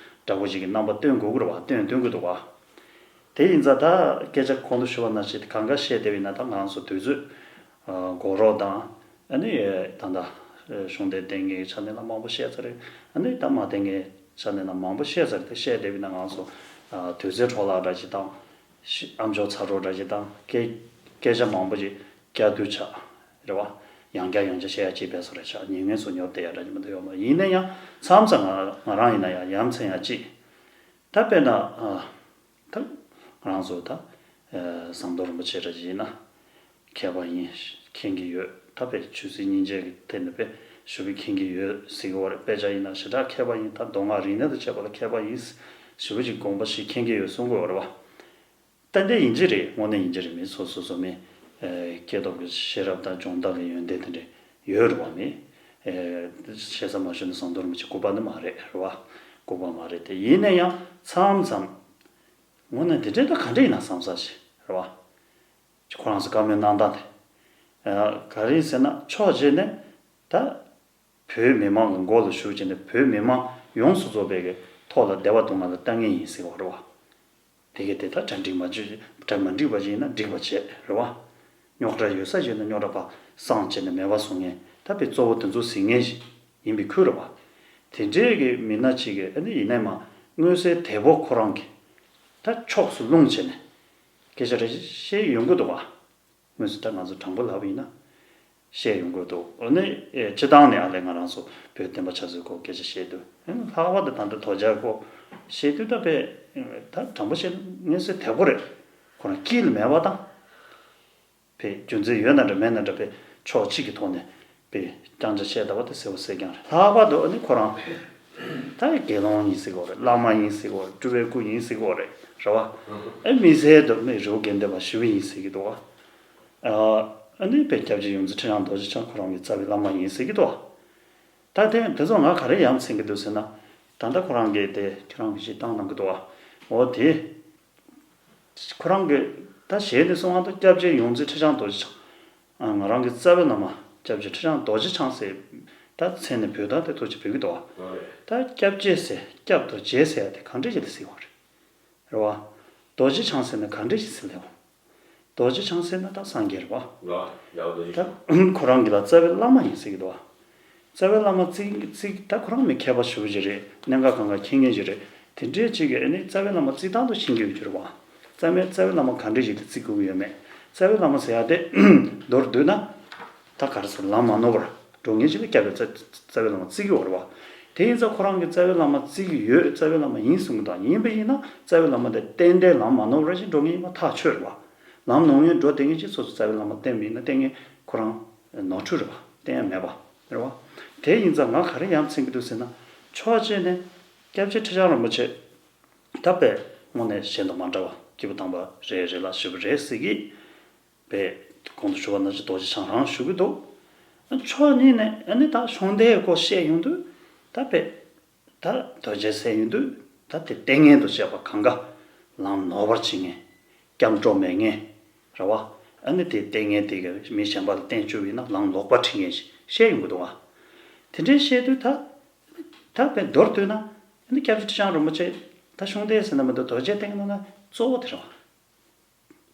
འདྲ་པོ་ཅིག་གི་རྣམ་པ་སྟོན་དགོས་ཀྱི་རེད་བ། སྟོན་སྟོན་གྱི་འདུག་བ། དེ་ཡིན་ཙང་ད་སྐད་ཆ་གོང་དུ་ཞུས་པ་ནང་བཞིན་གང་ག་བཤད་བསྡད་པ་ཡིན་ན་ད་ང་རང་ཚོ་དུས་ཚོད་འགོར་རོགས་དང་། ཨ་ནི་ད་ལྟ་གཞུང་འབྲེལ་ལྟས་ངན་ཆ་ནས་ལ་མང་པོ་བཤད་ཚར་རེད། ཨ་ནི་ད་མ་ལྟས་ངན་ཆ་ནས་ལ་མང་པོ་བཤད་ཚར་རེད། དེ་བཤད་བསྡད་པ་ཡིན་ན་ང་ཚོ་དུས་ཚོད་འཕྲོ་བརླག་འདྲ་ཅིག་དང་། ཨ་མཆོག་ཚ་རོགས་འདྲ་ཅིག་དང་སྐད་སྐད་ཆ་མང་པོ་ཅིག་བསྐྱར་ཟློས་ཆགས་རེད་བ། ཡང་བསྐྱར་ཡང་བསྐྱར་བཤད་ཡ་ཅིག་བས་སོ་རེད་ཆགས་ཉིན་ངན་སོ་ཉོབ་བསྡད་ཡ་འདྲ་ཅིག་མི་འདུག་ཡོད་མ་ཡིན་ན་ཡང་མཚམས་མཚམས་ང་ང་རང་ཡིན་ན་ཡང་ཡ་མཚན་ཡ་ཅིག་ད་དཔེར་ན། ད་ང་རང་ཚོ་ད་ཟམ་གདོང་རིན་པོ་ཆེ་འདྲ་ཅིག་ཡིན་ན་མཁས་པ་ཡིན། མཁྱེན་གྱི་ཡོད། ད་དཔེ་ཆོས་སྲིད་སྙིང་རྗེ་གི་ཐད་ནས་དཔེ་ཞུ་བའི་མཁྱེན་གྱི་ཡོད་ཟེར་གྱི་ཡོད་རེད། དཔེ་ཆ་ཡིན་ན་ཞེ་དྲག་མཁས་པ་ཡིན། ད་མདོ་སྔགས་རིག་གནས་དང་བཅས་པ་ལ་མཁས་པ་ཡིན་ཞུ་བ་ཅིག་དགོངས་པ་ཞིག་མཁྱེན་གྱི་ཡོད་གསུང་གི་ཡོད་རེད་བ། ཏན་ཏན་ཡིན་གྱི་རེད། དངོས་གནས་ཡིན་གྱི་རེད། མི་སོ་སོ་སོ་མི་སྐྱེས་སྟོབས་ཀྱི་ཤེས་རབ་དང་སྦྱོང་བརྡར་གྱི་ཡོན་ཏན་དེ་འདྲ་ཡོད་རེད་བ། མི་ཞེ་ས་མ་ཞུ་ན་ཟམ་གདོང་རིན་པོ་ཆེ་ལྐུགས་པ་ནི་མ་རེད་རེད་བ། ལྐུགས་པ་མ་རེད་དེ། ཡིན་ན་ཡང་མཚམས་མཚམས་དངོས་གནས་དེ་འདྲ་ད་ག་འདྲ་ཡིན་ན་བསམ་ས་ཞིག་རེད་བ། ཁོ་རང་ཚོ་བཀའ་མོལ་གནང་སྟངས་དེ། ག་རེ་ཟེར་ན་ཕྱོགས་གཅིག་ནས་ད་བོད་མི་མང་གི་མགོ་ལ་བཞུགས་བྱས་ནས་བོད་མི་མང་ཡོངས་སུ་རྫོགས་པའི་གི་ཐོག་ལ་བདེ་བ་སྡུག་བསྔལ་ལ་ལྟ་ངེས་ཡིན་ཟེར་བ་རེད་བ། དེ་གས་དེ་ལྟར་གྲ་འགྲིག་མ་བྱེད་གྲ་མ་འགྲིག་པ་ཞིག་ཡིན་ན་འགྲིག་པ་བྱེད་རེད་བ། རྙོག་དྲ་ཡོད་ས་ཞིག་ན་རྙོག་དྲ་པ་སངས་བྱས་ནས་མེད་པ་བཟོ་ངེས། ད་དཔེ་གཙོ་བོ་དེ་ཚོ་ཟིན་ངེས་ཞིག་ཡིན་པའི་ཁུལ་རེད་བ། དེ་འདྲའི་གི་མི་སྣ་ཅིག་གིས་ཨ་ནི་ཡིན་ནའི་མ་མངོན་གསལ་དོད་པོ་ཁོ་རང་གི་ད་ཕྱོགས་སུ་ལྷུང་བྱས་ནས་སྐད་ཆ་རེ་བཤད་ཡོང་གི་འདུག་བ། དངོས་སུ་ད་ང་ཚོ་དྲང་པོ་ལབ་པ་ཡིན་ན། བཤད་ཡོང་དགོས་འདུག་འོ་ནི་ཨེ་སྤྱི་བཏང་ནས་ཨ་ལས་ང་རང་ཚོ་བོད་བསྟན་པ་ཆབ་སྲིད་སྐོར་སྐད་ཆ་བཤད་དུས། ཨེ་ལྷག་པར་དུ་ད་ལྟ་དོལ་རྒྱལ་སྐོར་བཤད་དུས་ད་དཔེ་ད་དྲང་པོ་བཤད་ན་མངོན་གསལ་དོད་པོ་རེད། ཁོ་རང་དཀྱིལ་ལ་མེད་པ་དང་། དཔེ་རྒྱུ་མཚན་ཡོད་ན་འདྲ་མེད་ན་འདྲ་དཔེ་ཕྱོགས་གཅིག་གི་ཐོག་ནས་དཔེ་རྐྱང་རྐྱང་བཤད་ལྟ་བ་དེ་གསལ་པོ་གསལ་རྐྱང་རེད། ལྷག་པར་དུ་ཨ་ནི་ཁོ་རང་ད་དགེ་སློང་ཡིན་ཟེར་གྱི་ཡོད་རེད། བླ་མ་ཡིན་ཟེར་གྱི་ཡོད་རེད། སྤྲུལ་པའི་སྐུ་ཡིན་ཟེར་གྱི་ཡོད་རེད། རེད་བ། ཨེ་མི་སེར་དུ་མི་རི་བོ་དགེ་ལྡན་པ་ཞི་བ་ཡིན་ཟེར་གྱི་འདུག་བ། ཨ་ནི་དཔེ་སྐྱབས་རྗེ་ཡོངས་འཛིན་ཁྲི་བྱང་རྡོ་རྗེ་འཆང་ཁོ་རང་གི་རྩ་བའི་བླ་མ་ཡིན་ཟེར་གྱི་འདུག་བ། ད་དེ་དེ་ཚོ་ང་ག་རེ་ཡ་མཚན་གྱི་འདུག་ཟེར་ན། ད་ལྟ་ཁོ་རང་གིས་དེ་ཁྱེད་རང་གིས་ཅིག་བཏང་གནང་གི་འདུག་བ། འོ་དེ། ཁོ་རང་གིས་ད་ཞལ་ནས་གསུངས་པ་དང་སྐྱབས་རྗེ་ཡོངས་འཛིན་ཁྲི་བྱང་རྡོ་རྗེ་འཆང་། ང་རང་གི་རྩ་བའི་བླ་མ་སྐྱབས་རྗེ་ཁྲི་བྱང་རྡོ་རྗེ་འཆང་ཟེར། ད་མཚན་ནས་འབོད་སྟངས་དེ་ཐུགས་རྗེ་འབོད་ཀྱི་འདུག་བ། ད་སྐྱབས་རྗེ་ཟེར་སྐྱབས་རྡོ་རྗེ་ཟེར་ཡ་དེ་གང་འདྲ་ཞིག་ལ་ཟེར་བ་རེད། རེད་བ། རྡོ་རྗེ་འཆང་ཟེར་ན་གང་འདྲ་ཞིག་ཟེར་ལེ་བ། རྡོ་རྗེ་འཆང་ཟེར་ན་ད་སངས་རྒྱས་རེད་བ། ལ་ཡག་རྡོ་རྗེ་ད་འཆང་། ཁོ་རང་གི་ལ་རྩ་བའི་བླ་མ་ཡིན་ཟེར་གྱི་འདུག་བ། རྩ་བའི་བླ་མ་བརྩི་བརྩི་ད་ཁོ་རང་མི་མཁས་པ་ཞེ་པོ་ཅིག་རེད། གནད་འགག་གང་ག་མཁྱེན་མཁན་ཅིག་རེད། དེ་འདྲའི་ཅིག་གིས་ཨ་ནི་རྩ་བའི་བླ་མ་བརྩི་སྟངས་དུ་ཕྱིན་གྱི་ཡོད་རྒྱུ་རེད་བ། རྩ་མེད་རྩ་བའི་བླ་མ་ག་འདྲ་ཞིག་ཏུ་བརྩི་དགོས་ཀྱི་ཡོད་མེད། རྩ་བའི་བླ་མ་ཟེར་ཡ་དེ་མདོར་བསྡུས་ན། ད་ག་རེ་ཟེར་ལམ་མ་ནོར་བར་འགྲོ་མཁན་ཅིག་ལ་སྐྱབས་པའི་རྩ་རྩ་བའི་བླ་མ་བརྩི་གི་ཡོད་རེད་བ། དེ་ཡིན་ཙང་ཁོ་རང་གིས་རྩ་བའི་བླ་མ་བརྩི་གི་ཡོད། རྩ་བའི་བླ་མ་ཡིན་གསུང་གི་འདུག་ཡིན་པ་ཡིན་ན་རྩ་བའི་བླ་མ་དེ་ཏན་ཏན་ལམ་མ་ནོར་བར་ཞིག་འགྲོ་མཁན་ཡིན་པ་ཐག་ཆོད་རེད་བ། ལམ་ནོར་མཁན་འགྲོ་བསྡད་མཁན་ཅིག་སོ་སོ་རྩ་བའི་བླ་མ་བསྟེན་པ་ཡིན་ན་བསྟེན་མཁན་ཁོ་རང་ནོར་འཁྲུལ་རེད་བ། བསྟེན་ཡ་མེད་པ་རེད་བ། དེ་ཡིན་ཙང་ང་ག་རེ་ཡ་མཚན་གྱི་འདུག་ཟེར་ན། ཕྱོགས་གཅིག་ནས་སྐྱབས་རྗེ་ཁྲི་བྱང་རིན་པོ་ཆེ། ད་དཔེ་དངོས་གནས་གཞན་དང་མ་འདྲ་བ་སྐྱེས་བུ་དམ་པ་རེད་རེད་ལ་ཞེ་པོ་རེད་ཟེར་གི། དཔེ་གོང་དུ་ཞུ་བ་ནང་བཞིན་རྡོ་རྗེ་འཆང་རང་ཞུ་གི་འདུག་ཕྱོགས་གཉིས་ནས་ཨ་ནི་ད་གཞུང་འབྲེལ་སྐོར་བཤད་ཡོང་དུས་ད་དཔེ་ད་རྡོ་རྗེ་ཟེར་ཡོང་དུས་ད་དེ་ལྟས་ངན་དུ་བཤད་པ་གང་ག་ལམ་ནོར་བར་བྱེད་མཁན། སྐྱབས་འགྲོ་མེད་མཁན། རེད་བ། ཨ་ནི་དེ་ལྟས་ངན་དེ་ག་མི་གཞན་པ་ལ་བསྟན་བཅུག་པ་ཡིན་ན་ལམ་ལོག་པར་ཁྲིད་མཁན་ཞིག་བཤད་ཡོང་གི་འདུག་བ། དེ་འདྲའི་བཤད་དུས་ད། ད་དཔེ་མདོར་བསྡུས་ན། ཨ་ནི་སྐྱབས་རྗེ་ཁྲི་བྱང་རིན་པོ་ཆེ། ད་གཞུང་འབྲེལ་ཟེར་ན་མི་འདུག་རྡོ་རྗེ་སྟེང་ནང་ན་གཙོ་བོ་དེ་རེད་བ།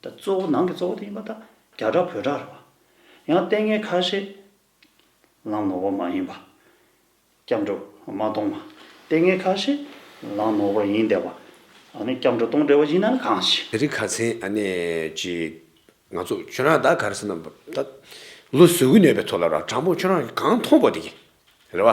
ད་གཙོ་བོ་ནང་གི་གཙོ་བོ་དེ་ཡིན་པ་ད་རྒྱ་གྲགས་བོད་གྲགས་རེད་བ། ཡང་ལྟས་ངན་ཁ་ཤས། ལམ་ནོར་བ་མ་ཡིན་པ། སྐྱབས་འགྲོ་མ་གཏོང་བ། ལྟས་ངན་ཁ་ཤས། ལམ་ནོར་བ་ཡིན་བསྡད་པ། ཨ་ནི་སྐྱབས་འགྲོ་གཏོང་བསྡད་པ་ཡིན་ན་གང་ཞིག་དེ་རིང་ཁ་སང་ཨ་ནི་ཅིག་ང་ཚོ་ཁྱོད་རང་ད་ག་རེ་ཟེར་ན་ད་ལོ་གཟུགས་ཀྱི་གནོད་པའི་ཐོག་ལ་ར་དྲང་པོ་ཁྱོད་རང་གིས་གང་མཐོང་པ་དེ་གི་རེད་བ།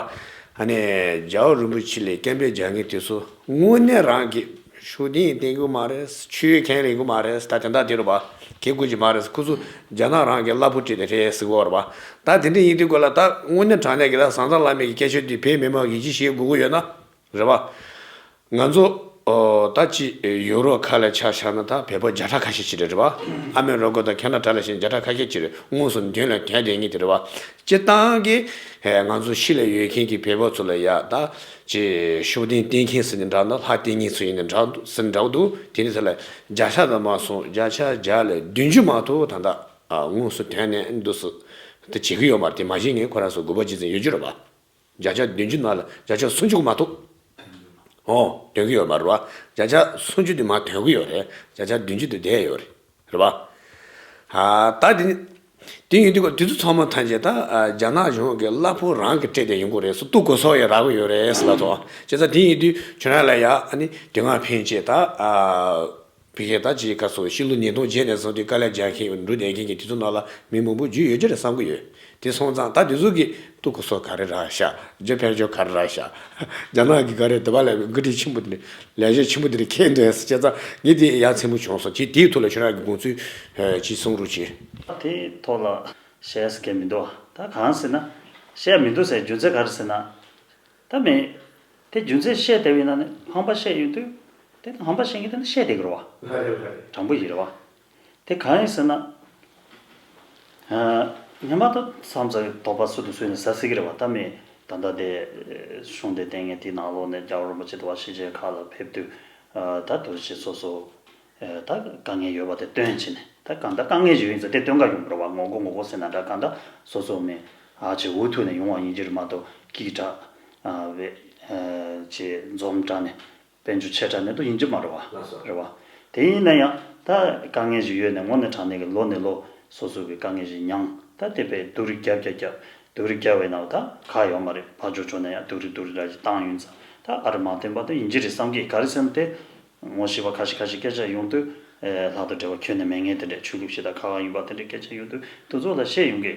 ཨ་ནི་རྒྱལ་བ་རིན་པོ་ཆེ་ལ་སྐད་འབོད་རྒྱག་མཁན་དེ་ཚོ་དངོས་གནས་རང་གི་ཤུགས་ལྡན་ཡིན་བསྟན་གྱི་མ་རེད། ཆོས་མཁན་ལེན་གྱི་མ་རེད། ད་དེ་འདྲ་དེ་རེད་བ། གལ་དགོས་ཀྱི་མ་རེད། ཁོ་ཚོ་རྒྱ་ནག་རང་གི་གླ་ཕོགས་སྤྲད་དེ་རེད་ཟེར་གྱི་ཡོད་རེད་བ། ད་དེ་འདྲ་ཡིན་དུས་སྐོར་ལ་ད་དངོས་གནས་དྲང་གནས་ཀྱི་ད་བཟང་ཙམ་ལབ་མེད་ཀྱི་སྐད་ཆ་དེ་བོད་མི་མང་གིས་ཅི་ཤེས་དགོས་ཀྱི་ཡོད་ན་རེད་བ། ང་ཚོ། ཨོ་ད་ཅི་ཡུ་རོབ་ཁག་ལ་ཆ་བཞག་ན་ད་བོད་པ་བརྒྱ་ཕྲག་ཁ་ཤས་ཅིག་རེད་རེད་བ། ཨ་མེ་རི་ཀ་དང་ཁེ་ན་ཌ་ལ་བཞིན་བརྒྱ་ཕྲག་ཁ་ཤས་ཅིག་རེད། དངོས་སུ་མདུན་ལ་ཐོན་བསྡད་མཁན་དེ་རེད་བ། སྤྱིར་བཏང་གི་ང་ཚོ་ཕྱི་ལ་ཡོད་མཁན་གྱི་བོད་པ་ཚོ་ལ་ཡ་ད་ཅི་ཤུགས་ལྡན་བསྟེན་མཁན་ཟེར་ནས་འདྲ་འདུག་ལྷ་བསྟེན་མཁན་ཚོ་ཡིན་ནས་འདྲ་འདུག་ཟེར་འདྲ་བོ་འདུག་དེ་ནི་ཚོ་ལ་བརྒྱ་ཆ་ཙམ་མ་སོང་བརྒྱ་ཆ་བརྒྱ་ལ་བདུན་ཅུ་མ་གཏོགས་ད་ལྟ་དངོས་སུ་ཐོན་ནས་འདུག་སེ་དེ་བྱེད་ཀྱི་ཡོད་མ་རེད། དེ་མ་བྱེད་མཁན་ཁོ་རང་ཚོ་དགོས་པ་ཇི་ཙམ་ཡོད་རྒྱུ་རེད་བ། བརྒྱ་ཆ་བདུན་ཅུ་ནང་ལ་བརྒྱ་ཆ་སུམ་ཅུ་མ་གཏོགས། ཨོ། ཐོན་གྱི་ཡོད་མ་རེད་བ། བརྒྱ་ཆ་སུམ་ཅུ་དེ་མར་ཐོན་གྱི་ཡོད་རེད། བརྒྱ་ཆ་བདུན་ཅུ་དེ་བསྡད་ཡོད་རེད། རེད་བ། ཨ་ད་དེ་ནི། དེ་ཡིན་དུས་དེ་ཚོ་ཚང་མ་ཐམས་ཅད་ད་རྒྱ་ནག་གཞུང་གི་གླ་ཕོགས་རང་གིས་སྤྲད་དེ་ཡོང་གི་རེད་ཟེར། གཏུག་གོ་སོགས་ཡང་རག་གི་ཡོད་རེད་ཟེར་ལབ་སོང་། བྱས་ཙང་དེ་ཡིན་དུས་ཁྱོད་རང་ལ་ཡ་ཨ་ནི་དེ་སྔ་ཕན་ཆད་ད། ཕ་གིར་ད་ཅིག་ག་སོ་ཕྱི་ལོ་ཉིས་སྟོང་བརྒྱད་ནས་བཟུང་སྟེ་དཀའ་ལས་རྒྱག་མཁན་འགྲོ་བསྡད་མཁན་གྱི་དེ་ཚོ་ནང་ལ་མི་མང་པོ་རྒྱུས་ཡོད་ཀྱི་རེད་བསམ་གྱི་ཡོད། དེ་སོང་ཙང་ད་དེ་ཚོ་གིས་གཏུག་གོ་སོགས་ག་རེ་རག་ཤག་རྒྱུ་ཕན་ཆོད་ག་རེ་རག་ཤག་རྒྱ་ནག་གིས་ག་རེ་དེ་བ་ལ་བཀོད་སྒྲིག་ཆེན་པོ་དེ་ལས་བྱེད་ཆེན་པོ་དེ་རེ་ཁེལ་འདུག་ཟེར། བྱས་ཙང་ངས་དེ་ཡ་མཚན་མོ་བྱུང་སོང་། ཅིག་དེའི་ཐོག་ལ་ཁྱོད་རང་གི་དགོངས་ཚུལ་ཅིག་གསུང་རོགས་གྱིས། དེའི་ཐོག་ལ་བཤད་ས་གང་མི་འདུག་ད་གང་ཟེར་ན། བཤད་མི་འདུག་ཟེར་རྒྱུ་མཚན་ག་རེ་ཟེར་ན། ད་མེད། དེ་རྒྱུ་མཚན་བཤད་བསྡད་པ་ཡིན་ན་ནི་ཧམ་པ་བཤད་ཡོང་དུས། དེ་ནི་ཧམ་པ་བཤད་མཁན་དེ་ནི་བཤད་བསྡད་ཀྱི་རེད་བ། ལགས་རེད་ལགས་རེད། དྲང་པོ་ཡིན་རེད་བ། དེ་གང་ཡིན་ཟེར་ན། ཨ། སྔོན་མ་ད་མཚམས་མཚམས་དོགས་པ་སུ་དང་སུ་ཡིན་ན་ཟ་སྲིད་ཀྱི་རེད་བ། ད་མེད། ད་ལྟ་དེ་ཤུགས་ལྡན་བསྟེན་མཁན་དེའི་ནང་ལོགས་ནས་རྒྱལ་བ་རིན་པོ་ཆེ་དང་བ་ཕྱི་རྒྱལ་ཁག་ལ་ཕེབས་དུས། ཨ། ད་དུར་ཆེ་སོ་སོ། ཨ། ད་དཀའ་ངལ་ཡོད་པ་དེ་སྟོན་བྱས་ནས། ད་གང་ལྟར་དཀའ་ངལ་ཞིག་ཡིན་ཙང་དེ་སྟོན་ག་ཡོང་བ་རེད་བ། ངོ་རྒོལ་ངོ་རྒོལ་ཟེར་ན་འདྲ། གང་ལྟར་སོ་སོ་མི་ཨ་ཅེ་འུ་ཐུག་ནས་ཡོང་བ་ཡིན་གྱི་རེད་མ་གཏོགས་སྐད་གྲགས། ཨ། བས། ཨ། ཅེ་འཛོམས་དྲགས་ནས་དཔལ་འབྱོར་ཆེ་དྲགས་ནས་དུ་ཡིན་གྱི་མ་རེད་བ། ལགས་སོ། རེད་བ། དེ་ཡིན་ན་ཡང་ད་དཀའ་ངལ་ཞིག་ཡོད་ནས་དངོས་གནས་དྲང་གནས་ཀྱི་ལོ་ནས་ལོ་སོ་སོ་གི་དཀའ་ངལ་ཞིག་མྱངས། ད་དེ་བས་སྡུག་རུས་རྒྱབ་རྒྱབ་རྒྱབ་སྡུག་རུས་རྒྱབ་པའི་ནང་ད་ཁག་ཡོད་མ་རེད། ཕར་ཕྱོགས་ཕྱོགས་ནས་ཡང་སྡུག་རུས་སྡུག་རུས་ར་ཞིག་བཏང་ཡོད་ཙང་ད་ཨ་རི་མ་བསྟན་པ་དུ་ཡིན་གྱི་རེད་བསམ་གྱི། ག་རེ་ཟེར་ན་དེ། ངོ་ཤེས་པ་ཁ་ཤས་ཁ་ཤས་སྐད་ཆ་ཡོང་དུས། ཨེ། ལྷག་ཏུ་འབྲེལ་བ་ཁྱོན་ནས་མེད་མཁན་དེ་འདྲས་ཆོས་ལུགས་ཤིག་དང་ཁ་ཁ་ཡིན་པ་དེ་འདྲས་སྐད་ཆ་ཡོང་དུས་དེ་ཚོ་ལ་བཤད་ཡོང་གི།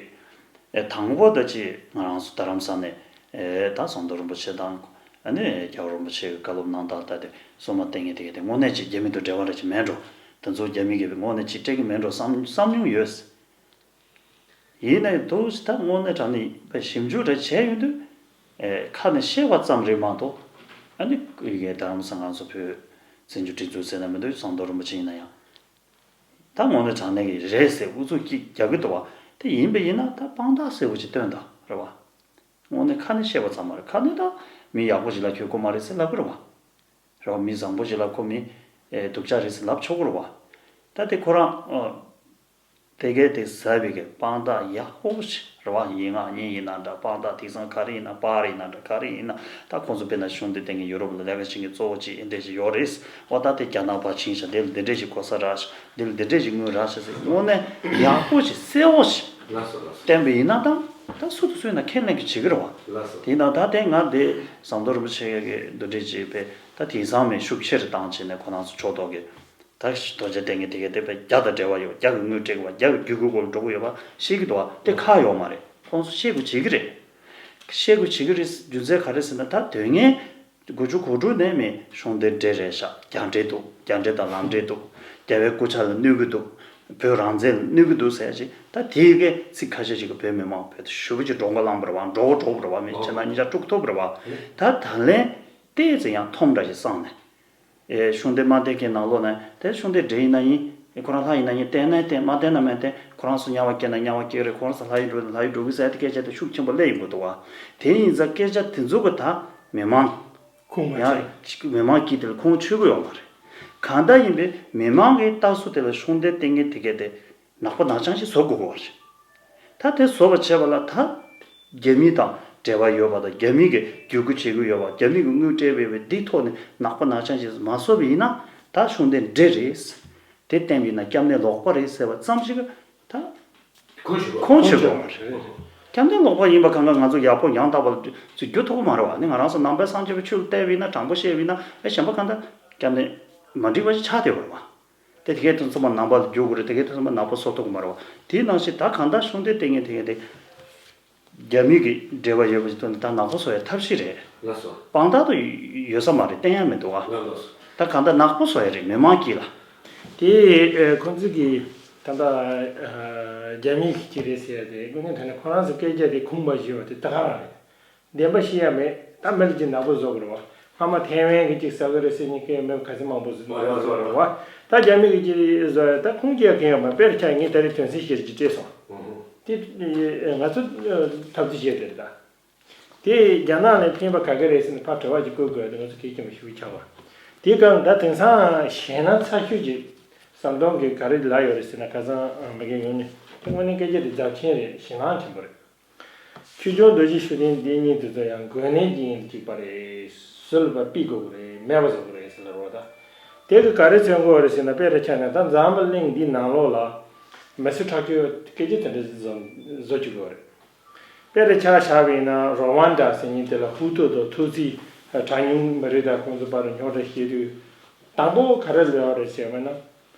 ཨེ། དང་པོ་ད་ཅི་ང་རང་ཚོ་རྡ་རམ་ས་ནས། ཨེ། ད་ཟམ་གདོང་རིན་པོ་ཆེ་དང་། ཨ་ནི་རྒྱལ་བ་རིན་པོ་ཆེ་གི་བཀའ་སློབ་གནང་སྟངས་ལྟར་ཏེ་སྲུང་མ་བསྟེན་མཁན་དེ་ག་དེ་དངོས་གནས་ཅིག་རྒྱ་མི་དང་འབྲེལ་བ་ར་ཅིག་མེད་འགྲོ། དེ་ཚོ་རྒྱ་མི་གིས་དངོས་གནས་ཅིག་སྤྲད་ཀྱི་མེད་འགྲོ་བསམ་བསམ་མྱོང་ཡོད། ཡིན་ནའི་དུ་ད་དངོས་གནས་དྲང་གནས་ཞིབ་འཇུག་རེ་བྱས་ཡོང་དུས། ཨེ། ཁ་ནས་བཤད་པ་ཙམ་རེད་མ་གཏོགས། ཨ་ནི་ཡི་གེ་རྡ་རམ་ས་ང་ཚོ་བོད་བཙན་བྱོལ་སྒྲིག་འཛུགས་ཟེར་ན་མི་འདུག་ཟམ་གདོང་རིན་པོ་ཆེ་ཡིན་ན་ཡང་། ད་དངོས་གནས་དྲང་གནས་ཀྱི་རེད་ཟེར་ཨུ་ཚུགས་ཀྱིས་རྒྱག་གི་འདུག་བ། དེ་ཡིན་པ་ཡིན་ན་ད་དཔང་རྟགས་གསལ་པོ་ཅིག་སྟོན་དང་རེད་བ། དངོས་གནས་ཁ་ནས་བཤད་པ་ཙམ་མ་རེད། ཁ་ནས་ད་མི་ཡག་པོ་ཞིག་ལ་ཁྱོད་རྐུན་མ་རེད་ཟེར་ལབ་གི་རེད་བ། རེད་བ། མི་བཟང་པོ་ཞིག་ལ་ཁོ་མི། ཨེ། སྡུག་ཅག་རེད་ཟེར་ལབ་ཆོག་གི་རེད་བ། ད་དེ་ཁོ་རང་། ཨ། དེ་གས་དེ་ཟ་བའི་གི་དཔང་རྟགས་ཡག་པོ་ཞིག་རེད་བ། ཡིན་ང་ཡིན་ཡིན་ན་འདྲ། དཔང་རྟགས་དེང་སང་ག་རེ་ཡིན་ན་པར་ཡིན་ན་འདྲ། ག་རེ་ཡིན་ན་ད་ཁོང་ཚོ་དཔེར་ན་གཞུང་འདི་སྟེང་གི་ཡུ་རོབ་ལ་ལས་ཀ་བྱེད་མཁན་གཙོ་བོ་ཅིག་ཨེ་འདྲས་ཞིག་ཡོད་རེད། འོ་ད་དེ་རྒྱ་ནག་པར་ཕྱིན་ཤག་འདི་ལ་འདི་འདྲས་ཞིག་གོ་ས་རག་ཤག་འདི་ལ་འདི་འདྲས་ཞིག་དངུལ་རག་ཤག་ཟེར་དངོས་གནས་ཡག་པོ་ཞིག་གསལ་བོ་ཞིག་ལགས་སོ་ལགས་སོ། བསྟན་པ་ཡིན་ན་ད་ད་སུ་དང་སུ་ཡིན་ན་ཁས་ལེན་གི་བྱེད་ཀྱི་རེད་བ། ལགས་སོ། དེ་ཡིན་ན་ད་དེ་ང་དེ་ཟམ་གདོང་རིན་པོ་ཆེ་གི་འདི་འདྲས་ཅིག་དཔེ་ད་དེང་སང་མི་ཤུགས་ཆེ་རུ་བཏང་བྱས་ནས་ཁོ་རང་ཚོ་ཕྱོགས་གཏོགས་ཀྱི། ད་རྡོ་རྗེ་གདན་གྱི་དེ་གའི་དེ་བས་རྒྱ་དང་འབྲེལ་བ་ཡོད། རྒྱ་གི་དངུལ་སྤྲད་དགོས་པ། རྒྱ་གི་རྒྱུ་གུ་སྐོར་ལ་འགྲོ་གི་ཡོད་པ་ཤེས་ཀྱི་འདུག་བ། དེ་ཁག་ཡོད་མ་རེད། ཁོང་ཚོ་ཤེས་དགོས་བྱེད་ཀྱི་རེད། ཤེས་དགོས་བྱེད་ཀྱི་རེད། རྒྱུ་མཚན་ག་རེ་ཟེར་ན་ད་དོན་ངན་དགུ་བཅུ་གོ་དྲུག་ནས་མི་གཞུང་འདི་འདྲེ་རེད་ཤག་རྒྱ་འདྲེ་འདུག་རྒྱ་འདྲེ་དང་ལམ་འདྲེ་འདུག་རྒྱ་བའི་སྐུ་ཕྱྭ་ལ་གནོད་ཀྱི་འདུག་བོད་རང་བཙན་ལ་གནོད་ཀྱི་འདུག་ཟེར་ཅིག་ད་དེའི་གའི་ཚིག་ཁ་ཤས་ཅིག་གིས་བོད་མི་མང་བོད་དུ་ཞེ་པོ་ཅིག་འདྲོག་ག་ལངས་པ་རེད་བ། འདྲོག་འདྲོག་པ་རེད་བ། མི་ཁྱེད་རང་གཉིས་ཆ་དཀྲུག་ཐུབ་པ་རེད་བ། ད་ད་ལན་ཏོག་ཙམ་ཡང་ཐོམ་འདྲ་ཞིག་སངས་ནས། ཨེ། གཞུང་འདི་མ་བསྟེན་མཁན་ནང་ལོགས་ནས་དེ་གཞུང་འདི་འདྲེ་ཡིན་ན་ཡིན། ཨེ། ཁོ་རང་ལྷ་ཡིན་ན་ཡིན། བསྟེན་ན་བསྟེན། མ་བསྟེན་ན་མ་བསྟེན། ཁོ་རང་ཚོ་དམྱལ་བ་སྐྱེ་ན་དམྱལ་བ་སྐྱེ་གི་རེད། ཁོ་རང་ཚོ་ལྷ་ཡུལ་འགྲོ་ན་ལྷ་ཡུལ་འགྲོ་གི་ཟེར་དེ་སྐད་ཆ་དེ་ཤུགས་ཆེན་པོ་སླེབས་ཡོང་གི་འདུག་བ། དེ་ཡིན་ཙང་སྐད་ཆ་དེ་ཚོ་གི་ད་མི་མང་ཁུངས་མ་ཡང་ཆོད། མི་མང་གིས་དེ་ལ་ཁུངས་ཆོད་གི་ཡོད་མ་རེད། གང་ལྟར་ཡིན་པའི་མི་མང་གི་ལྟ་སྲོལ་དེ་ལ་གཞུང་འདི་བསྟེན་མཁན་དེ་གས་དེ། ནག་པོ་ནག་ཅང་ཞིག་བཟོ་དགོས་ཀྱི་ཡོད་རེད། ད་དེ་བཟོ་བ་བྱས་པ་ལ་ད་རྒྱ་མི་དང་འབྲེལ་བ་ཡོད་པ་དང་། རྒྱ་མི་གིས་བརྒྱུད་སྐུལ་བྱེད་ཀྱི་ཡོད་པ། རྒྱ་མི་གིས་དངུལ་སྤྲད་པའི་འདི་ཐོག་ནས་ནག་པོ་ནག་ཅང་ཞིག་མ་བཟོ་བ་ཡིན་ན། ད་གཞུང་འདི་འདྲེ་རེད། དེ་བསྟན་པ་ཡིན་ན་སྐྱབས་གནས་ལོག་པ་རེད་ཟེར་བ་ཙམ་ཞིག་ད་ཁུངས་ཆོད་པ། ཁུངས་ཆོད་པ་རེད། སྐྱབས་གནས་ལོག་པ་ཡིན་པ་གང་ག་ང་ཚོ་ཡག་པོ་ཡང་དག་པ་ཚུར་བསྒྱུར་ཐུབ་ཀྱི་མ་རེད་བ། ནི་ང་རང་ཚོ་ནང་པའི་སངས་རྒྱས་པའི་ཆོས་ལ་བལྟས་པ་ཡིན་ན། དྲང་པོ་བཤད་པ་ཡིན་ན། ཨེ། གཞན་པ་གང་ལྟར་སྐྱབས་གནས་མ་འགྲིག་པ་ཞིག་ཆགས་བསྡད་པ་རེད་བ། དེ་དེ་གའི་དོན་ཚང་མ་ནང་པ་ལ་བསྒྱུར་དགོས་རེད། དེ་གའི་དོན་ཚང་མ་ནག་པོ་བཟོ་ཐུབ་ཀྱི་མ་རེད་བ། དེའི་ནང་བཞིན་ད་གང་ལྟར་གཞུང་འདི་བསྟེན་མཁན་དེ་གའི་དེ། རྒྱ་མི་གི་འབྲེལ་བ་ཡོད་པ་ཞིག་ཐོག་ནས་ད་ནག་པོ་བཟོ་ཡ་ཐབས་ཤེས་རེད། ལགས་སོ། དཔང་རྟགས་དུ་ཡོད་ས་མ་རེད། བསྟན་ཡ་མི་འདུག་བ། ལགས་ལགས་སོ། ད་གང་ལྟར་ནག་པོ་བཟོ་ཡ་རེད། མི་མང་དཀྱིལ་ལ། དེ་ཨེ་ཁོང་ཚོ་གི་ད་ལྟ་ཨ་རྒྱ་མི་གི་རེད་ཟེར་ཡ་དེ་དངོས་གནས་དྲང་གནས་ཁོ་རང་ཚོ་སྐད་རྒྱག་དེ་ཁུངས་མ་ཤེས་པ་དེ་ད་ག་རང་རེད། བདེན་པ་ཤེས་ཡ་མེད། ད་མི་ལ་ཅིག་ནག་པོ་བཟོ་དགོས་རེད་བ། སྔ་མ་ཐའེ་ཝན་གྱི་ཅིག་ཟ་གི་རེད་ཟེར་མཁན་མི་ག་ཚོད་མང་པོ་ཟིག་ཡོད་རེད་བ། ད་རྒྱ་མི་གི་ཅིག་བཟོ་ཡ་ད་ཁུངས་སྐྱེལ་མཁན་ཡོད་མ་རེད། དཔེར་ཆ་ངས་ད་རེས་དོན་ཚན་བཞི་ཅིག་སྤྲད་སོང་། དེ་ང་ཚོ་འཐབ་རྩོད་བྱས་དེ་རེད་ད། དེ་རྒྱ་ནག་ནས་ཕན་པ་ག་གེ་རེད་ཟེར་ནས་ཕར་དྲི་བ་ཅིག་བཀོད་དགོས་དེ་ང་ཚོ་གལ་ཆེན་པོ་ཞིག་ཆགས་པ། དེའི་སྐབས་ད་དེང་སང་ཞེད་སྣང་ཚ་ཤོས་ཀྱི་ཟམ་གདོང་གིས་ག་རེ་ལབ་ཡོད་རེད་ཟེར་ན། ཁ་སང་མ་གི་ཡོང་ནས་དེ་དངོས་གནས་སྐད་ཆ་དེ་རྫབ་ཆེན་རེད། ཞེད་སྣང་ཆེན་པོ་རེད། ཆོས་སྐྱོང་རྡོ་རྗེ་ཤུགས་ལྡན་འདི་གཉིས་དེ་ཚོ་ཡང་འགོས་ནད་ཀྱི་ཡིན་གཅིག་པ་རེད། སུ་ལ་ཕར་ཕུད་དགོས་ཀྱི་རེད། མེད་པ་བཟོ་དགོས་རེད་ཟེར་ལབ་རོགས་ད། དེ་གི་ག་རེ་མཚོན་དགོས་རེད་ཟེར་ན། དཔེ་རེ་ཆ་ནས་ད་འཛམ་བུ་གླིང་འདིའི་ནང་ལོགས་ལ་མི་སེར་ཁྲག་སྦྱོར་སྐད་ཆ་དེ་འདྲ་བཟོ་བཟོ་བཅུག་དགོས་རེད། དཔེ་རེ་ཆ་བཞག་པ་ཡིན་ན་རོ་ཝན་ཌ་ཟེར་མཁན་དེ་ལ་ཧུ་ཏུ་དང་ཐུ་ཙི་གྲངས་ཉུང་མི་རིགས་དང་ཁོང་ཚོ་བར་རྙོག་དྲ་བཤད་དུས་དང་པོ་ག་རེ་ལབ་ཡོད་རེད་ཟེར་བ་ན།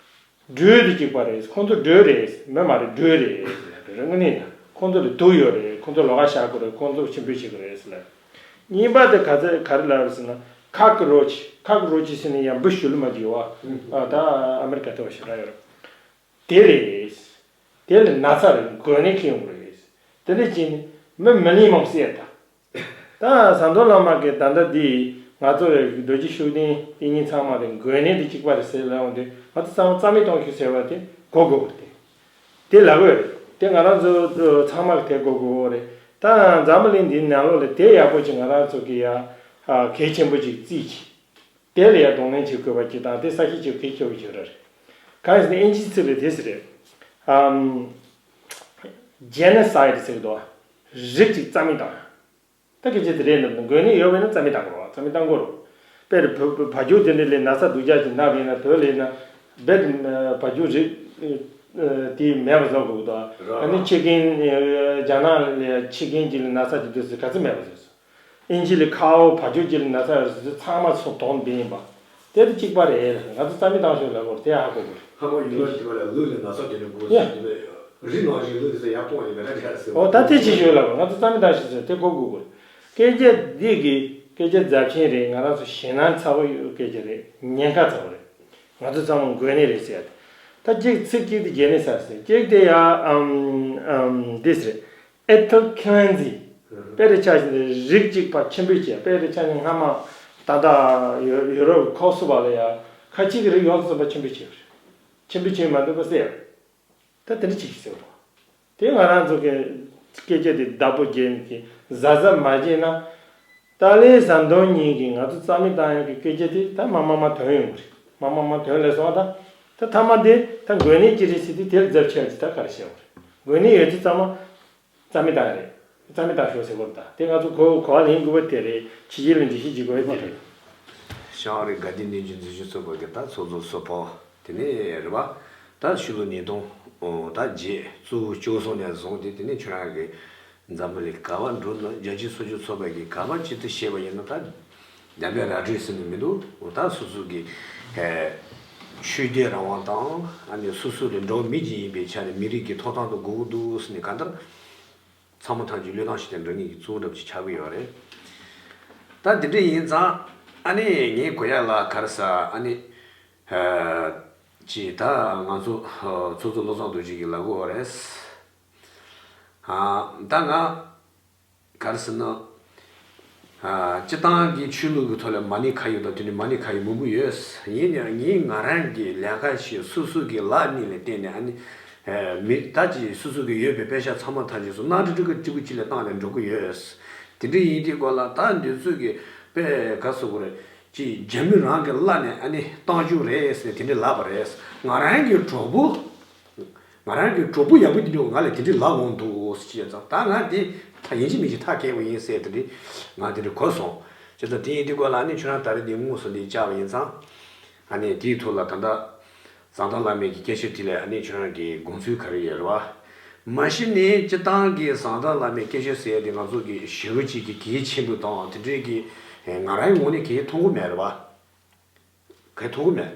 སྦྲུལ་དེ་གཅིག་པ་རེད། ཁོང་ཚོ་སྦྲུལ་རེད། མི་མ་རེད། སྦྲུལ་རེད། རེད་དངོས་གནས་ན་ཁོང་ཚོ་ལ་དུག་ཡོད་རེད། ཁོང་ཚོ་ལོགས་ཀ་བཞག་དགོས་རེད། ཁོང་ཚོ་ཕྱིར་འབུད་བྱེད་དགོས་རེད་ཟེར་ལབ། གཉིས་པ་དེ་ག་ཚོད་ག་རེ་ལབ་རེད་ཟེར་ན། ཁག་རོ་ཆི། ཁག་རོ་ཆི་ཟེར་ན་ཡང་འབུ་ཞུ་ལུ་མ་བརྒྱུ་བ། ཨ་ད་ཨ་མི་རི་ཀ་ལྟ་བུ་ཞིག་རག་ཡོད་རེད། དེ་རེད། དེ་ལ་ན་ཚ་རེད། འགོས་ནད་ཁེལ་ཡོང་གི་རེད། དེ་འདྲ་བྱས་ནས་མི་མི་ལི་མང་བསད་ད། ད་ཟམ་གདོང་བླ་མ་གིས་ད་ལྟ་འདི་ང་ཚོ་རྡོ་རྗེ་ཤུགས་ལྡན་དེ་གཉིས་ཚང་མ་དེ་འགོས་ནད་དེ་གཅིག་པ་རེད་ཟེར་ལབ་ཡོང་དུས་ང་ཚོ་ཚང་མ་རྩ་མེད་གཏོང་རྒྱུ་ཟེར་བ་དེ་གོ་དགོས་པ་རེད། དེ་ལབ་དགོས་རེད། དེ་ང་རང་ཚོ་ཚང་མ་གིས་དེ་གོ་དགོས་རེད། ད་འཛམ་བུ་གླིང་འདིའི་ནང་ལོགས་ལ་དེ་ཡག་པོ་ཅིག་ང་རང་ཚོ་གིས་ཡ་གལ་ཆེན་པོ་ཅིག་བརྩིས་ཀྱི། དེ་ལ་ཡང་གདོང་ལེན་བྱེད་དགོས་པ་ཅིག་དང་དེ་ས་ཞིང་ཅིག་གི་ཁྱོད་ཀྱི་ཁྱོད་ར་རེད། གང་ཡིན་ཟེར་ན་ཨིན་ཇིའི་ཚིག་ལ་དེ་ཟེར་རེད། ཨམ། genocide ཟེར་གི་འདུག་རིགས་ཅིག་རྩ་མེད་བཏང་ཡ། ད་སྐད་ཆ་དེ་རེད་འདུག་འགོས་ནད་ཡོད་པ་ཡིན་ན་རྩ་མེད་བཏང་དགོས་རེད། རྩ་མེད་བཏང་དགོས་རེད། དཔེར་བོད་བ་ཕྱུགས་དེ་འདྲ་ལས་ན་ཚ་སྡུག་ཅག་ཅིག་ན་བ་ཡིན་ན་བོད་ལ་ཡིན་ན་རྦད་བ་ཕྱུགས་རིགས་དེ་མེད་པ་བཟོ་དགོས་འདུག་ཨ་ནི་ཕྱི་རྒྱལ་རྒྱ་ནག་ལ་ཕྱི་རྒྱལ་གྱི་ལ་ན་ཚ་ཅིག་འདུག་ཟེར་ག་ཚོད་མེད་པ་བཟོས་སོང་། ཨིན་ཇི་ལ་ཁའོ་བ་ཕྱུགས་ཀྱི་ལ་ན་ཚ་ཡོད་ཟེར་དུས་ཚང་མ་ཚོ་དོན་འདི་ཡིན་པ། དེ་དང་གཅིག་པ་རེད། ང་ཚོ་རྩ་མེད་བཏང་ཤོག་ལབ་དགོས་རེད། དེ་ཧ་གོ་དགོས་རེད། ཕ་མ་ཡུལ་ལ་དེ་བ་ལ་ལུག་ལ་ན་ཚ་དེ་འདྲ་དགོས་ཟེར་དེ་བས་རི་ནང་བཞིན་ལུག་དེ་ཚོ་ཡར་སྤོང་ཡིན་པ་འདྲ་འདྲ་ཟེར་བ། འོ་ད་དེ་ཅི་ཞོད་ལབ་པ། ང་ཚོ་རྩ་མེད་བཏང་ཤོག་ཟེར་དེ་གོ་དགོས་དགོས་རེད། སྐད་ཆ་འདི་གི་སྐད་ཆ་རྫབ་ཆེན་རེད། ང་རང་ཚོ་ཞེད་སྣང་ཚ་པོ་ཡོད་སྐད་ཆ་རེད། ཉེན་ཁ་ཚ་པོ་རེད། ང་ཚོ་ཚང་མ་འགོས་ནད་རེད་ཟེར་ཡ་དེ། ད་གཅིག་ཚིག་གཅིག་དེ་བརྗེད་ནས་ཟེར་ཟེར་གཅིག་དེ་ཡ་ཨམ་ཨམ་འདི་ཟེར། ethnic cleansing། དཔེ་རེ་ཆ་བཞག་ན་རིགས་གཅིག་པ་ཆེན་པོ་བྱས། དཔེ་རེ་ཆ་ནས་སྔ་མ་ད་ལྟ་ཡུ་ཡུ་རོབ་ཁོག་སུ་བ་ལ་ཡ་ཁ་ཅིག་གི་རིགས་ཡོངས་སུ་རྫོགས་པ་ཆེན་པོ་བྱས་པ་རེད། ཆེན་པོ་བྱས་མ་འདུག་པ་ཟེར་ཡ་རེད། ད་དེ་འདྲ་ཅིག་ཟེར་བ་རེད། དེ་ང་རང་ཚོ་གི་སྐད་ཆ་དེ་བདག་པོ་བརྒྱབ་ནས་གཟབ་གཟབ་མ་བྱས་ན། ཏཱ་ལའི་ཟམ་གདོང་གཉིས་ཀྱིས་ང་ཚོ་རྩ་མེད་བཏང་ཡག་གི་སྐད་ཆ་དེ་ད་མ་མ་མ་ཐོན་ཡོང་གི་རེད། མ་མ་མ་ཐོན་ལས་སོང་ད། ད་མཐའ་མ་དེ་ད་འགོས་ནད་ཅི་རེད་ཟེར་དུས་དེར་རྫབ་ཆེ་བ་ཅིག་ད་ག་རེ་བཤད་པ་རེད། འགོས་ནད་ཡོད་དུས་ཚང་མ་རྩ་མེད་བཏང་ཡག་རེད། རྩ་མེད་བཏང་ཤོག་ཟེར་དགོས་རེད། ད་དེ་ང་ཚོ་གོ་གོ་བ་ལེན་དགོས་པ་དེ་རེད། ཕྱི་རྒྱལ་ལ་འགྲེལ་བཤད་བྱེད་དགོས་པ་དེ་རེད། ཤ་རི་དགའ་ལྡན་གནས་ཆུང་འཛིན་སྐྱོང་ཚོགས་པ་གི་ད་ཚོགས་གཙོ་སུ་ཕོ་དེ་ནས་རེད་པ། ད་ཕྱི་ལོ་ཉིས་སྟོང་ད་བརྒྱད་བཅུ་བཅུ་གསུམ་ནས་བཟུང་སྟེ་དེ་ནས་ཁྱོད་རང་གི་འཛམ་བུ་གླིང་ག་པར་འགྲོ་ན་རྒྱལ་སྤྱིའི་སྲུང་སྐྱོབ་ཚོགས་པ་གིས་ག་པར་ཅི་ལྟར་བཤད་པ་ཡིན་ན་ད་འདམ་པའི་ར་སྤྲོད་ཟེར་ནས་མི་འདུག་འོ་ད་སོ་སོ་གི་ཆོས་དད་རང་དབང་དང་ཨ་ནི་སོ་སོ་ལས་འགྲོ་བ་མི་ཅིག་ཡིན་པའི་ཆ་ནས་མི་རིགས་ཀྱི་ཐོབ་ཐང་དུ་དགོས་ཀྱི་འདུག་ཟེར་ནས་གང་ལྟར། ཚང་མ་ཐམས་ཅད་བློས་བཏང་ཞིག་དང་འགྲོ་ངེས་ཀྱི་གཙོ་བོ་འདྲ་པོ་ཅིག་ཆགས་ཀྱི་ཡོད་རེད། ད་དེ་འདྲ་ཡིན་ཙང་ཨ་ནི་ངས་གོ་ཡག་ལ་ག་རེ་ཟ་ཨ་ནི་ཅི་ད་ང་ཚོ་ཚོགས་གཙོ་བློ་བཟང་རྡོ་རྗེ་གིས་ལབ་ཀྱི་ཡོད་རེད། ད་ང་ག་རེ་ཟེར་ན་སྤྱི་བཏང་གི་ཆོས་ལུགས་ཀྱི་ཐོག་ལ་མ་ཎི་ཁ་ཡོད་དང་དེ་ནི་མ་ཎི་ཁ་ཡོད་མང་པོ་ཡོད། ཡིན་ཡང་ངས་ང་རང་གི་ལས་ཀ་ཞིག་སོ་སོ་གི་ལག་གཉིས་ལ་བརྟེན་ནས་ཨ་ནི། མི་ད་ཅི་སོ་སོ་གི་ཡོད་པའི་པེ་ཤག་ཚང་མ་ཐམས་ཅད་སུ་གནང་ཀྲི་ཀྲི་ཀི་ཀྲི་པུ་ཅི་ལ་བཏང་ནས་འགྲོ་གི་ཡོད། དེ་འདྲ་ཡིན་དུས་སྐོར་ལ་ད་འདི་ཚོས་གི་པེ་ག་སོ་གོ་རེད། ཅི་རྒྱ་མི་རང་གི་ལག་ནས་ཨ་ནི་བཏང་རྒྱུ་རེད་ཟེར་དེ་འདྲ་ལབ་པ་རེད། ང་རང་གི་གྲོགས་པོ། ང་རང་གི་གྲོགས་པོ་ཡག་པོ་དེ་འདྲ་ང་ལ་དེ་འདྲ་ལབ་འོང་འདུག་ཟེར་ཅི་ཙང་ད་ང་དེ་ད་ཡིན་གཅིག་མིན་གཅིག་ཐག་གིས་པ་ཡིན་ཟེར་དེ་འདྲ་ང་དེ་འདྲ་གོ་སོང་། ཅི་ད་དེ་ཡིན་དུས་སྐོར་ལ་ཨ་ནི་ཁྱོད་རང་ད་རེས་འདི་དངོས་སུ་འདི་བཅར་བ་ཡིན་ཙང་། ཨ་ནི་དེའི་ཐོག་ལ་ད་ལྟ་ཟམ་གདོང་བླ་མའི་གི་སྐད་ཆ་དེ་ལ་ཨ་ནི་ཁྱོད་རང་གི་དགོངས་ཚུལ་ག་རེ་ཡོད་རེད་བ། མ་གཞི་ནས་སྤྱི་བཏང་གི་ཟམ་གདོང་བླ་མའི་སྐད་ཆ་ཟེར་ཡ་དེ་ང་ཚོ་གི་ཞེ་པོ་ཅིག་གི་གལ་ཆེན་པོ་དང་དེ་འདྲའི་གི་ང་རང་ངོས་ནས་གལ་མཐོང་གི་མེད་རེད་བ། གལ་མཐོང་གི་མེད།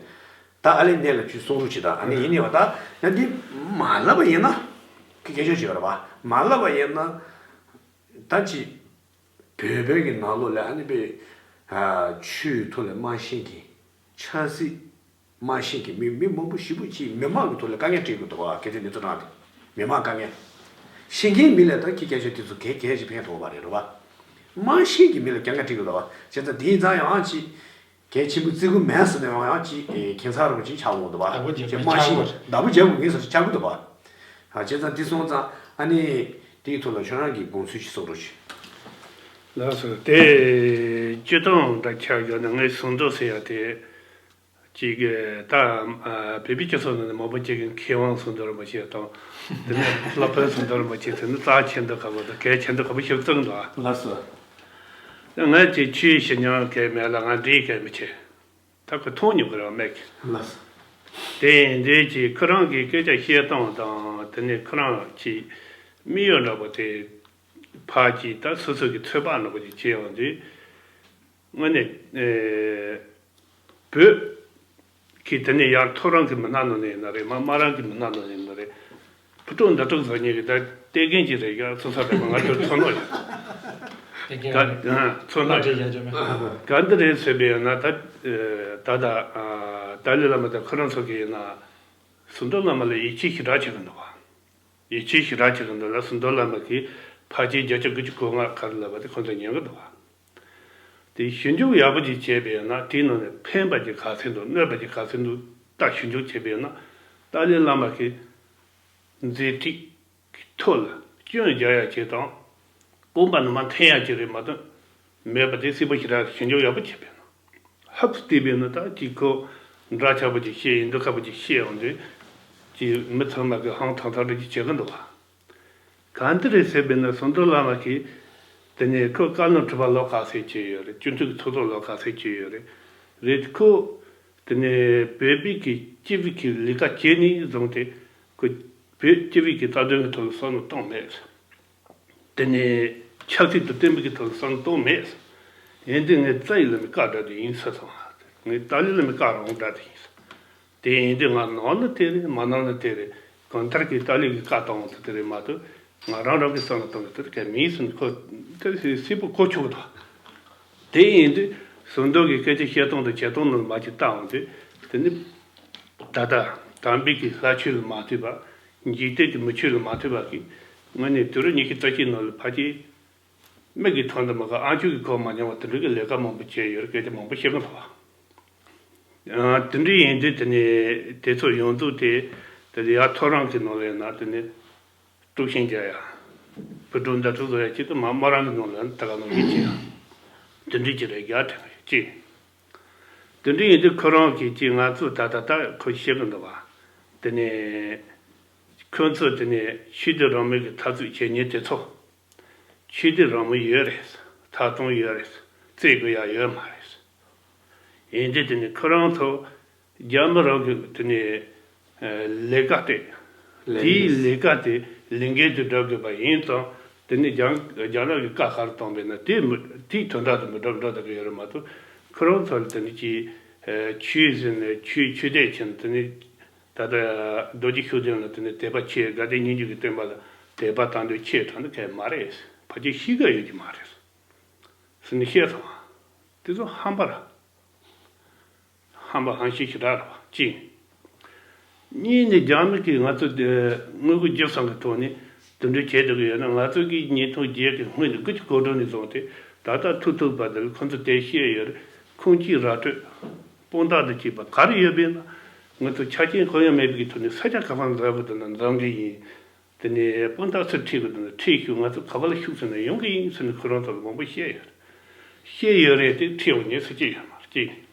ད་ཨ་ལས་ནས་ལ་ཅུས་གསུང་རོགས་བྱེད་ད་ཨ་ནི་ཡིན་ནི་བ་ད་ཡང་འདི་མ་ལབ་པ་ཡིན་ན་གི་སྐད་ཆ་ཅིག་ཡོད་རེད་བ། མ་ལབ་པ་ཡིན་ན་ད་ཅི། བོད་བོད་ཀྱི་ནང་ལོགས་ལ་ཨ་ནི་པའི་ཆོས་ཐོག་ལ་མ་ཤེས་མཁན། ཆབ་སྲིད་མ་ཤེས་མཁན་མི་མི་མང་པོ་ཞེ་པོ་ཅིག་མི་མང་གི་ཐོག་ལ་དཀའ་ངལ་འཕྲད་ཀྱི་འདུག་བ། སྐད་ཆ་འདི་ཚོ་དྲངས་ཏེ་མི་མང་དཀའ་ངལ། ཤེས་མཁན་མི་ལ་ད་ཁྱི་སྐད་ཆ་དེ་ཚོ་གལ་གལ་ཞིག་ཕན་ཐོགས་པ་རེད་རེད་བ། རྨང་གཞི་གི་མི་ལ་གྱངས་ཁ་སྤྲད་ཀྱི་འདུག་བ། བྱས་ཙང་དེ་ཡིན་ཙང་ཡང་ཅིག་གལ་ཆེན་པོ་བརྩི་དགོས་མེད་ཟེར་ནས་ཡང་ཅིག་ཨེ་ཁེ་ཚང་རོགས་ཅིག་ཆགས་འོང་འདུག་བ། བདག་པོ་རྒྱབ་ཅིག་དགོས་རྨང་གཞི་ཆགས་དགོས། བདག་པོ་རྒྱབ་དགོས་ངེས་སོ་ཆགས་ཀྱི་འདུག་བ། ཨ་བྱས་ཙང་དེ་སོང་ཙང་ཨ་ནི་དེའི་ཐོག་ལ་ཁྱོད་རང་གི་དགོངས་ཚུལ་ཅིག་གསུང་རོགས་ཞུ། ལགས་སོ། དེ་སྤྱིར་བཏང་འདྲ་ཆགས་ཡོད་ན་ངས་ཟུར་འདོན་ཟེར་ཡ་དེ། ཅིག་གི་ད་ཨ་བོད་པའི་སྤྱི་ཚོགས་ནང་ནས་མང་པོ་ཅིག་གིས་མཁས་དབང་ཟུར་འདོན་རིན་པོ་ཆེ་དང་དེ་ནས་སློབ་དཔོན་ཟུར་འདོན་རིན་པོ་ཆེ་ཟེར་ནས་རྩ་ཆེན་དུ་ག་བ་དང་གལ་ཆེན་དུ་ག་བ་ཞིག་བརྩི་གི་འདུག་ཨ། ལགས་སོ། ང་ཅིག་ཆོས་ཞུ་མྱོང་གལ་མེད་ལ་ང་འདྲིས་གལ་མི་ཆེ། ད་ཁོ་མཐོང་མྱོང་གི་རང་མེད་གི། ལགས་སོ། དེ་ཡིན་དུས་ཀྱི་ཁོ་རང་གི་སྐད་ཆ་བཤད་སྟངས་དང་དེ་ནས་ཁོ་རང་གི་དམིགས་ཡུལ་འདྲ་པོ་དེ་ཕར་གྱིས་ད་སོ་སོ་གི་ཚོད་དཔག་འདྲ་པོ་ཅིག་བྱས་ཡོང་དུས། དངོས་གནས་ཨེ་བོད་ཀྱི་དེ་ནས་ཡར་ཐོ་རངས་ཀྱི་མི་སྣ་ནང་ནས་ཡིན་ན་རེད། མ་སྨ་ར་གི་མི་སྣ་ནང་ནས་ཡིན་ན་རེད། ཕུ་ཀྲུག་འདི་ཀྲུག་ཟེར་མཁན་གྱི་ད་ལྟས་མཁན་ཅིག་རེད་ཡ། སོ་སོ་རེད་པ། ང་ཚོར་ཚོར་སྣང་ཡོད། ལྟས་མཁན་ག་རེད། ཨ་ཚོར་སྣང་ཡོད། ལྟ་བྱེད་བྱ་རྒྱུ་མེད། ག་འདི་རེད་ཟེར་བས་ན་ད་ཨེ་ད་ད་ཨ་ཏཱ་ལའི་བླ་མ་དང་ཁོ་རང་ཚོ་གིས་ཡིན་ན་ཟུར་འདོན་བླ་མ་ལ་ཡིད་ཆེས་ཞེ་དྲག་བྱེད་ཀྱི་འདུག་བ། ཡིད་ཆེས་ཞེ་དྲག་བྱེད་ཀྱི་འདུག་ལ། ཟུར་འདོན་བླ་མ་གིས་ཕལ་ཆེར་བརྒྱ་ཆ་དགུ་བཅུ་གོ་ལྔ་ག་རེ་ལབ་པ་དེ་ཁོ་ཚོས་ཉན་གྱི་འདུག་བ། དེ་ཞིབ་འཇུག་ཡག་པོ་ཅིག་བྱས་པས་ན་དེའི་ནང་ནས་ཕན་པ་ཅིག་ག་ཚོད་འདུག་གནོད་པ་ཅིག་ག་ཚོད་འདུག་ད་ཞིབ་འཇུག་བྱས་པས་ན་ཏཱ་ལའི་བླ་མ་གི་མཛད་ཁྲིད་ཀྱི་ཐོག་ལ་སྐྱོན་རྒྱག་ཡ་ཅིག་དང་། དགོངས་པ་ནི་མ་འཐེན་ཡ་ཅིག་རེད་མ་གཏོགས་མེད་པ་དེ་གསལ་པོ་ཞེ་དྲག་ཞིབ་འཇུག་ཡག་པོ་བྱས་པས་ན། ཧབ་ཏུ་བལྟས་པས་ན་ད་ཅིག་ཁོ་འདྲ་ཆགས་པོ་ཅིག་བཤད་ཡིན་འདུག་ཁ་པོ་ཅིག་བཤད་ཡོང་དུས་ཅིག་མི་ཚང་མ་གི་ཧང་ཐང་ཐང་འདྲ་ཅིག་བྱེད་ཀྱི་འདུག་བ། གང་འདི་རེད་ཟེར་བས་ན་ཟུར་འདོན་བླ་མ་གིས་དེ་ནས་ཁོ་བཀའ་བློན་ཁྲི་པ་ལོ་ག་ཚོད་བྱས་ཡོད་རེད། སྤྱི་འཐུས་ཀྱི་ཚོགས་གཙོ་ལོ་ག་ཚོད་བྱས་ཡོད་རེད། རེད་ཁོ་དེ་ནས་བོད་པའི་གི་སྤྱི་པའི་གི་ལས་ཀ་བྱས་ནས་བཟུང་སྟེ་ཁོ་བོད་སྤྱི་པའི་གི་རྩ་དོན་གི་ཐོག་ལ་བསམ་བློ་གཏོང་མེད། དེ་ནས་ཆབ་སྲིད་དང་བསྟན་པའི་གི་ཐོག་ལ་བསམ་བློ་གཏོང་མེད། ཡིན་དུས་ངས་རྩ་ཡི་བླ་མའི་བཀའ་འདྲ་དེ་ཡིན་ཟེར་སོང་། ངས་ཏཱ་ལའི་བླ་མའི་བཀའ་རང་འདྲ་དེ་ཡིན། དེ་ཡིན་དུས་ང་ནོར་ན་དེ་རེད། མ་ནོར་ན་དེ་རེད། གང་ལྟར་གྱི་ཏཱ་ལའི་གི་བཀའ་བཏང་དེ་དེ་རེད་མ་གཏོགས་ང་རང་རང་གི་བསམ་བློ་གཏོང་གི་དེ་གལ་མིན་ཟེར་ནས་ཁོ་དེ་སྲིད་པོ་གོ་ཆོག་གི་འདུག་དེ་ཡིན་དུས་ཟུར་འདོན་གྱི་སྐད་ཆ་བཤད་སྟངས་དང་བྱེད་སྟངས་ནང་མ་ཅིག་བལྟ་འོང་དུས་དེ་ནི་ད་ལྟ་དམ་པའི་གི་ལྷ་ཆོས་ལ་མ་ལྟོས་པ། འཇིག་རྟེན་གྱི་མི་ཆོས་ལ་མ་ལྟོས་པ་གི་ངོས་ནས་དུས་རབས་ཉི་ཤུ་རྩ་གཅིག་ནང་ལ་ཕལ་ཆེར་མིག་གིས་མཐོང་དུ་མ་གོ་ཨ་མཆོག་གིས་གོ་མ་མྱོང་བ་དེ་འདྲ་གི་ལས་ཀ་མང་པོ་བྱས་ཡོད་རེད། སྐད་ཆ་མང་པོ་བཤད་གི་འདུག་བ། ཨ་དེ་འདྲ་ཡིན་དུས་དེ་ནས་དེ་ཚོ་ཡོངས་རྫོགས་དེ་དེ་ལ་ཡར་ཐོ་རངས་ཀྱི་ནང་ལ་ཡིན་ན་དེ་ནས་དཀྲུག་ཤིང་རྒྱག་ཡ། བུ་ཕྲུག་མདའ་དཀྲུག་བཟོ་ཡ་གཅིག་ཏུ་མ་སྨ་ར་གི་ནང་ལ་ད་ག་ནང་བཞིན་བྱེད་ཡ། དེ་འདྲ་ཅིག་རེད་རྒྱག་དྲན་གི་ཅི། དེ་འདྲ་ཡིན་དུས་ཁོ་རང་གིས་ཅི་ང་ཚོ་ད་ལྟ་ད་ཁོ་བཤད་གི་འདུག་བ། དེ་ནས་ཁོ་ཚོ་དེ་ནས་ཆོས་དད་རང་མོས་ཀྱི་འཐབ་རྩོད་བྱེད་མཁན་དེ་ཚོ། ཆོས་དད་རང་མོས་ཡོད་རེད། ཐད་གཏོང་ཡོད་རེད། རྩོད་དགོས་ཡ་ཡོད་མ་རེད། ཡིན་དུས་དེ་ནས་ཁོ་རང་ཚོ་རྒྱ་མི་རང་གི་དེ་ནས་ལས་ཀ་སྤྲད། ལས་དེའི་ལས་ཀ་དེ་ལས་འགན་དུ་སྒྲུབ་དགོས་པ་ཡིན་ཙང་དེ་ནས་རྒྱ་རྒྱ་ནག་གི་བཀའ་ཁར་བཏང་པས་ན་དེ་མི་དེའི་དོན་དག་དུ་མི་སྒྲུབ་འགྲོ་ཐུབ་ཀྱི་ཡོད་རེད་མ་གཏོགས་ཁོ་རང་ཚོ་ལ་དེ་ནས་ཀྱི་ཆོས་ཟེར་ནས་ཆོས་ཆོས་དད་ཆེན་དེ་ནས། ད་ལྟ་རྡོ་རྗེ་ཤུགས་ལྡན་ལ་དེ་ནས་དད་པ་ཆེ། དགའ་ལྡན་སྙན་བརྒྱུད་ཀྱི་བསྟན་པ་ལ་དད་པ་དང་དོད་ཆེ་དྲགས་ནི་གལ་མ་རེད། ཕལ་ཆེར་གཤིས་ཀ་ཡོད་ཀྱི་མ་རེད་ཟེར་ནས་བཤད་སོང་། དེ་ཚོ་ཧམ་པ་ར། ཧམ་པ་ཧམ་ཤེད་ཞེ་དྲག་ར་བ་གཅིག་གཉིས་ནས་རྒྱ་མི་གིས་ང་ཚོ་དེ་དངུལ་སྒོར་བརྒྱབ་སོང་གི་ཐོག་ནས་དེ་འདྲ་བྱས་འདུག་གི་ཡོད་ན་ང་ཚོ་གིས་ཉིས་སྟོང་བརྒྱད་ཀྱི་སྔོན་ནས་དགུ་གི་གོ་སྒྲོན་ནས་བཟུང་སྟེ་ད་ལྟ་ཐུག་ཐུག་བར་དུ་ཁོ་ཚོ་དེ་བཤད་ཡོད་རེད། ཁུངས་སྐྱེལ་ར་སྤྲོད། དཔང་རྟགས་དང་བཅས་པ་ག་རེ་ཡོད་པས་ན། ང་ཚོ་ཆ་རྐྱེན་གང་ཡང་མེད་པའི་ཐོག་ནས་ས་ཆ་ག་པར་འཛེག་དགོས་འདུག་ན་འཛེག་གི་ཡིན། དེ་ནས་དཔང་རྟགས་སུ་ཁྲིད་དགོས་འདུག་ན་ཁྲིད་ཤོག་ང་ཚོ་ག་པར་ལ་ཤུགས་ཟིན་ན་ཡོང་གི་ཡིན་ཟེར་ནས་ཁོ་རང་ཚོ་ལ་མང་པོ་བཤད་ཡོད་རེད། བཤད་ཡོད་རེད་དེ་ཁྲིད་འོང་ཉེས་སུ་སྐྱེས་ཡོད་མ་རེད་ཅེས།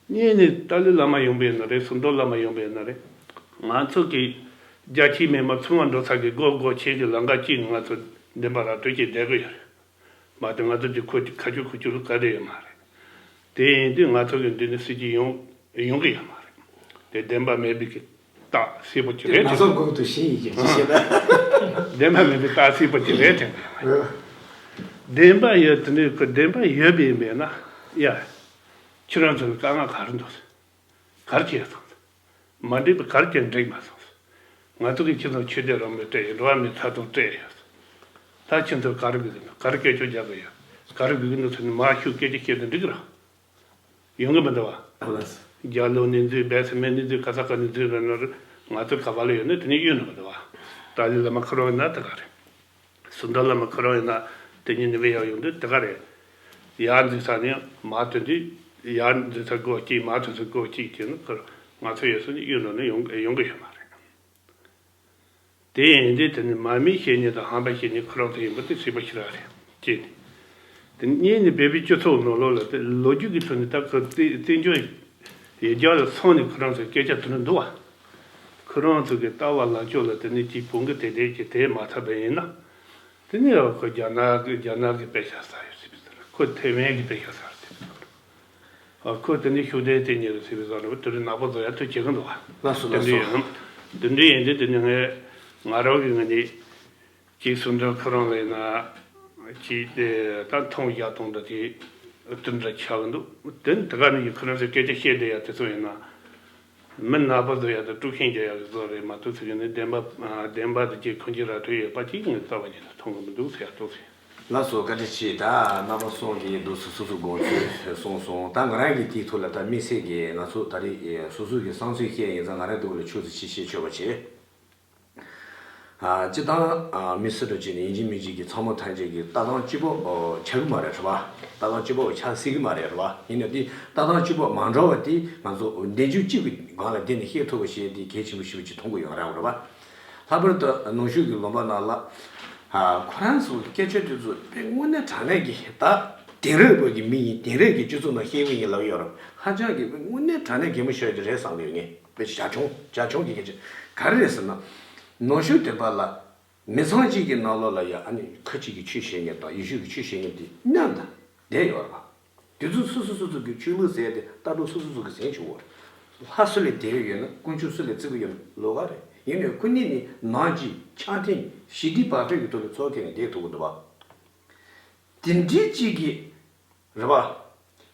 གཉིས་ནས་ཏཱ་ལའི་བླ་མ་ཡོང་པ་ཡིན་ན་རེད། ཟུར་འདོན་བླ་མ་ཡོང་པ་ཡིན་ན་རེད། ང་ཚོ་གི་རྒྱ་ཆེའི་མི་མང་ཚང་མ་འགྲོ་ས་གི་སྒོ་སྒོ་ཆེན་གྱི་ལམ་ཁ་གཅིག་ནས་ང་ཚོ་འདེམས་པ་ར་སྤྲོད་ཀྱི་བསྡད་གི་ཡོད་རེད། མ་གཏོགས་ང་ཚོ་འདི་ཁོ་ཁ་ཆུ་ཁུ་ཆུ་ལ་ག་རེ་ཡོད་མ་རེད། དེ་ཡིན་དུས་ང་ཚོ་གི་འདི་ནི་སྲིད་ཇུས་ཡོང་ཡོང་གི་ཡོད་མ་རེད། དེ་བདེན་པ་མེད་པའི་གི་རྟགས་གསལ་པོ་ཅིག་རེད་དེ། ང་ཚོ་གོང་དུ་ཤེས་ཡིན་གྱི་ཅི་བྱེད་ན། བདེན་པ་མེད་པའི་རྟགས་གསལ་པོ་ཅིག་རེད་དྲན་གི་ཡོད་མ་རེད། བདེན་པ་ཡོད་དེ་ནི་ཁོ་བདེན་པ་ཡོད་པ་ཡིན་པས་ན་ཡ། ཁྱེད་རང་ཚོ་ལ་དཀའ་ངལ་ག་རེ་འདུག་ག་རེ་བྱས་སོང་། མ་འགྲིག་པ་ག་རེ་བྱས་འགྲིག་མ་སོང་། ང་ཚོ་གི་ཁྱེད་ཚོ་ཆོས་དད་རང་མོས་སྤྲད་ཡོད། འགྲོ་བ་མིའི་ཐད་གཏོང་སྤྲད་ཡོད། ད་ཁྱེད་ཚོ་ག་རེ་དགོས་ཀྱི་འདུག་ག་རེ་སྐད་ཆ་རྒྱག་གི་ཡོད། ག་རེ་དགོས་ཀྱི་འདུག་ཟེར་ནས་མར་ཤུགས་སྐད་ཆ་བཤད་ན་འགྲིག་གི་རེད། ཡོང་གི་མི་འདུག་བ། རྒྱ་ལོ་ནས་འཛུལ་བས་སི་མེད་ནས་འཛུལ་ག་ས་ག་ནས་འཛུལ་བས་ན་རེད། ང་ཚོ་ག་པ་ལ་ཡོད་ན་དེ་ནས་གཡོལ་ནས་མི་འདུག་བ། ཏཱ་ལའི་བླ་མ་ཁོ་རང་ཡིན་ན་ད་ག་རེད། ཟུར་འདོན་བླ་མ་ཁོ་རང་ཡིན་ན་ དེ་ཉིད་ནི་བེ་ཡག་ཡོང་དུས་དེ་ག་རེད། ཡར་འཛུལ་ས་ནས་མར་ཐོན་དུས་ཡར་འཛུལ་ས་སྒོ་གཅིག་མར་ཐོན་ས་སྒོ་གཅིག་བྱས་ན་ཁོ་ང་ཚོ་ཡོད་ས་ནས་གཡུལ་འགྲོ་ནས་ཡོང་ཡོང་གི་ཡོད་མ་རེད། དེ་ཡིན་དུས་དེ་ནི་མར་མེའི་བཤེས་གཉེན་དང་ཧམ་པའི་བཤེས་གཉེན་ཁོ་རང་ཚོ་ཡིན་པ་དེ་སྲིད་པ་ཞེ་དྲག་རེད་ཅེས་ནས། དེ་གཉིས་ནི་བོད་པའི་སྤྱི་ཚོགས་ནང་ལོགས་ལ་དེ་ལོ་རྒྱུས་ཀྱི་ཐོག་ནས་ད་ཁོ་བཙན་བཙན་བྱོལ་ཡུལ་གྱར་ལ་སོང་ནས་ཁོ་རང་ཚོའི་སྐད་ཆ་དེ་འདྲ་འདུག་བ། ཁོ་རང་ཚོ་གི་ལྟ་བ་ལངས་ཕྱོགས་ལ་དེ་ནི་ཅིག་བུང་གི་དེ་དེ་ཅིག་དེ་མ་ཐར་པ་ཡིན་ན། དེ་ནི་ཁོ་རྒྱ་ནག་གི་རྒྱ་ནག་གི་དཔེ་ཆ་ཟ་ཡོད་སྲིད་པའི་ཚོད་ལ་ཁོ་ཐེ་ཝན་གྱི་དཔེ་ཆ་ཟ་ཡོད་སྲིད་པའི་ཚོད་ལ། ཨ་ཁོ་དེ་ནི་ཤུགས་ལྡན་དེ་ཉིད་རེད་ཟེར་བའི་བཟོ་འདྲ་བོ་དེ་རིང་ནག་པོ་བཟོ་ཡ་ཐུགས་ཆེ་གི་འདུག་བ། ལགས་སོ། དེ་ལགས་འདྲ་སོ། ཡིན་ནམ། དེ་འདྲ་ཡིན་དུས་དེ་ནི་ངས་ང་རང་གི་ངོས་ནས་ཅིག་སུ་འདྲ་ཁོ་རང་ལ་ཡིན་ན་ཅིག་དེ་ད་མཐོང་རྒྱ་གཏོང་འདྲ་དེ་དེ་འདྲ་ཆགས་གི་འདུག་དེ་ནི་དེ་ག་ནི་ཡིན་ཁོ་རང་ཚོའི་སྐད་ཆ་བཤད་བསྡད་ཡ་དེ་ཚོ་ཡིན་ན། མི་ནག་པོ་བཟོ་ཡ་དང་དཀྲུག་ཤིང་རྒྱག་ཡ་གི་བཟོ་རེད་མ་གཏོགས་ཟེར་གྱི་ནི་བདེན་པ་བདེན་པ་དེ་ཅིག་ཁོང་ཅིག་ར་འཕྲོད་ཡོད་པ་ཅིག་ངས་རྩ་བ་ཉིད་ནས་མཐོང་གི་མི་འདུག་ཟེར་ཡ་ཏོག་ཙམ། ལགས་སོ། བཀའ་དྲིན་ཆེ། ད་རྣམ་པ་གསུམ་གྱིས་འདུག་སེ་སོ་སོའི་དགོངས་ཚུལ་གསུངས་སོང་། ད་ང་རང་གི་དེའི་ཐོག་ལ་ད་དམིགས་བསལ་གྱི་ང་ཚོ་ད་རེས་སོ་སོ་གི་བསམ་ཚུལ་བཤད་ཡིན་ཙང་ང་རང་འདི་བ་ལ་ཆུ་ཚོད་ཕྱི་བཤད་ཆོག་པ་བྱེད། ཨ་སྤྱི་བཏང་ཨ་མི་སུ་འདྲ་ཅིག་ནི་ཡིན་གཅིག་མིན་གཅིག་གི་ཚང་མ་ཐམས་ཅད་ཀྱི་ལྟ་སྟངས་གཅིག་པ་ཆགས་ཀྱི་མ་རེད་རེད་བ། ལྟ་སྟངས་གཅིག་པ་ཆགས་སྲིད་ཀྱི་མ་རེད་རེད་བ། ཡིན་ནའི་དེ་ལྟ་སྟངས་གཅིག་པ་མ་འདྲ་བ་དེ་ང་ཚོ་གདེང་ཚོད་གཅིག་གི་སྒང་ལ་བསྡད་ནས་བཤད་ཐུབ་པ་ཞིག་དེ་གལ་ཆེན་པོ་ཞེ་པོ་ཅིག་མཐོང་གི་ཡོད་རེད་བ། ལྷག་པར་དུ་ནུབ་ཕྱོགས་ཀྱི་ལུང་པ་ནང་ལ་ཨ་ཁོ་རང་ཚོ་སྐད་ཆ་དེ་ཚོ་དཔེ་དངོས་གནས་དྲང་གནས་ཀྱི་ད་དེང་རབས་པ་གི་མི་ཡིན། དེང་རབས་ཀྱི་སྤྱི་ཚོགས་ནང་སྐྱེས་པ་ཡིན་ལབ་ཡོད་རེད། ཧ་ཅང་གི་དངོས་གནས་དྲང་གནས་གད་མོ་ཤོར་གྱི་རེད་བསམ་གྱི་ཡོད། ངས་དཔེ་བྱ་ཁྱོང་བྱ་ཁྱོང་གི་སྐད་ཆ་ག་རེ་རེད་ཟེར་ན། ནུབ་ཕྱོགས་དེ་པ་ལ་མི་ཚང་གཅིག་གི་ནང་ལོགས་ལ་ཡ་ཨ་ནི་ཁ་ཅིག་གི་ཆོས་བཤད་མཁན་དང་ཡེ་ཤུ་གི་ཆོས་བཤད་མཁན་དེ་མཉམ་དུ་བསྡད་ཡོད་རེད་པ། དེ་ཚོ་སོ་སོ་སོ་སོ་གི་ཆོས་ལུགས་ཟེར་དེ་ལྟ་གྲུབ་སོ་སོ་སོ་གི་ཟིན་བྱུང་བ་རེད། ལྷ་སུ་ལ་དད་ཡོད་ན། དཀོན་མཆོག་སུ་ལ་བརྩི་གི་ཡོད་ན་ལོགས་ཀ་རེད། ཡིན་ནའི་ཁོ་གཉིས་ནི་ནང་གཅིག་ཆ་མཐུན་ཞི་བདེ་བག་ཕེབས་ཀྱི་ཐོག་ནས་འཚོ་མཁན་ནས་བསྡད་ཐུབ་ཀྱི་འདུག་པ། དེ་འདྲའི་གཅིག་གི་རེད་པ།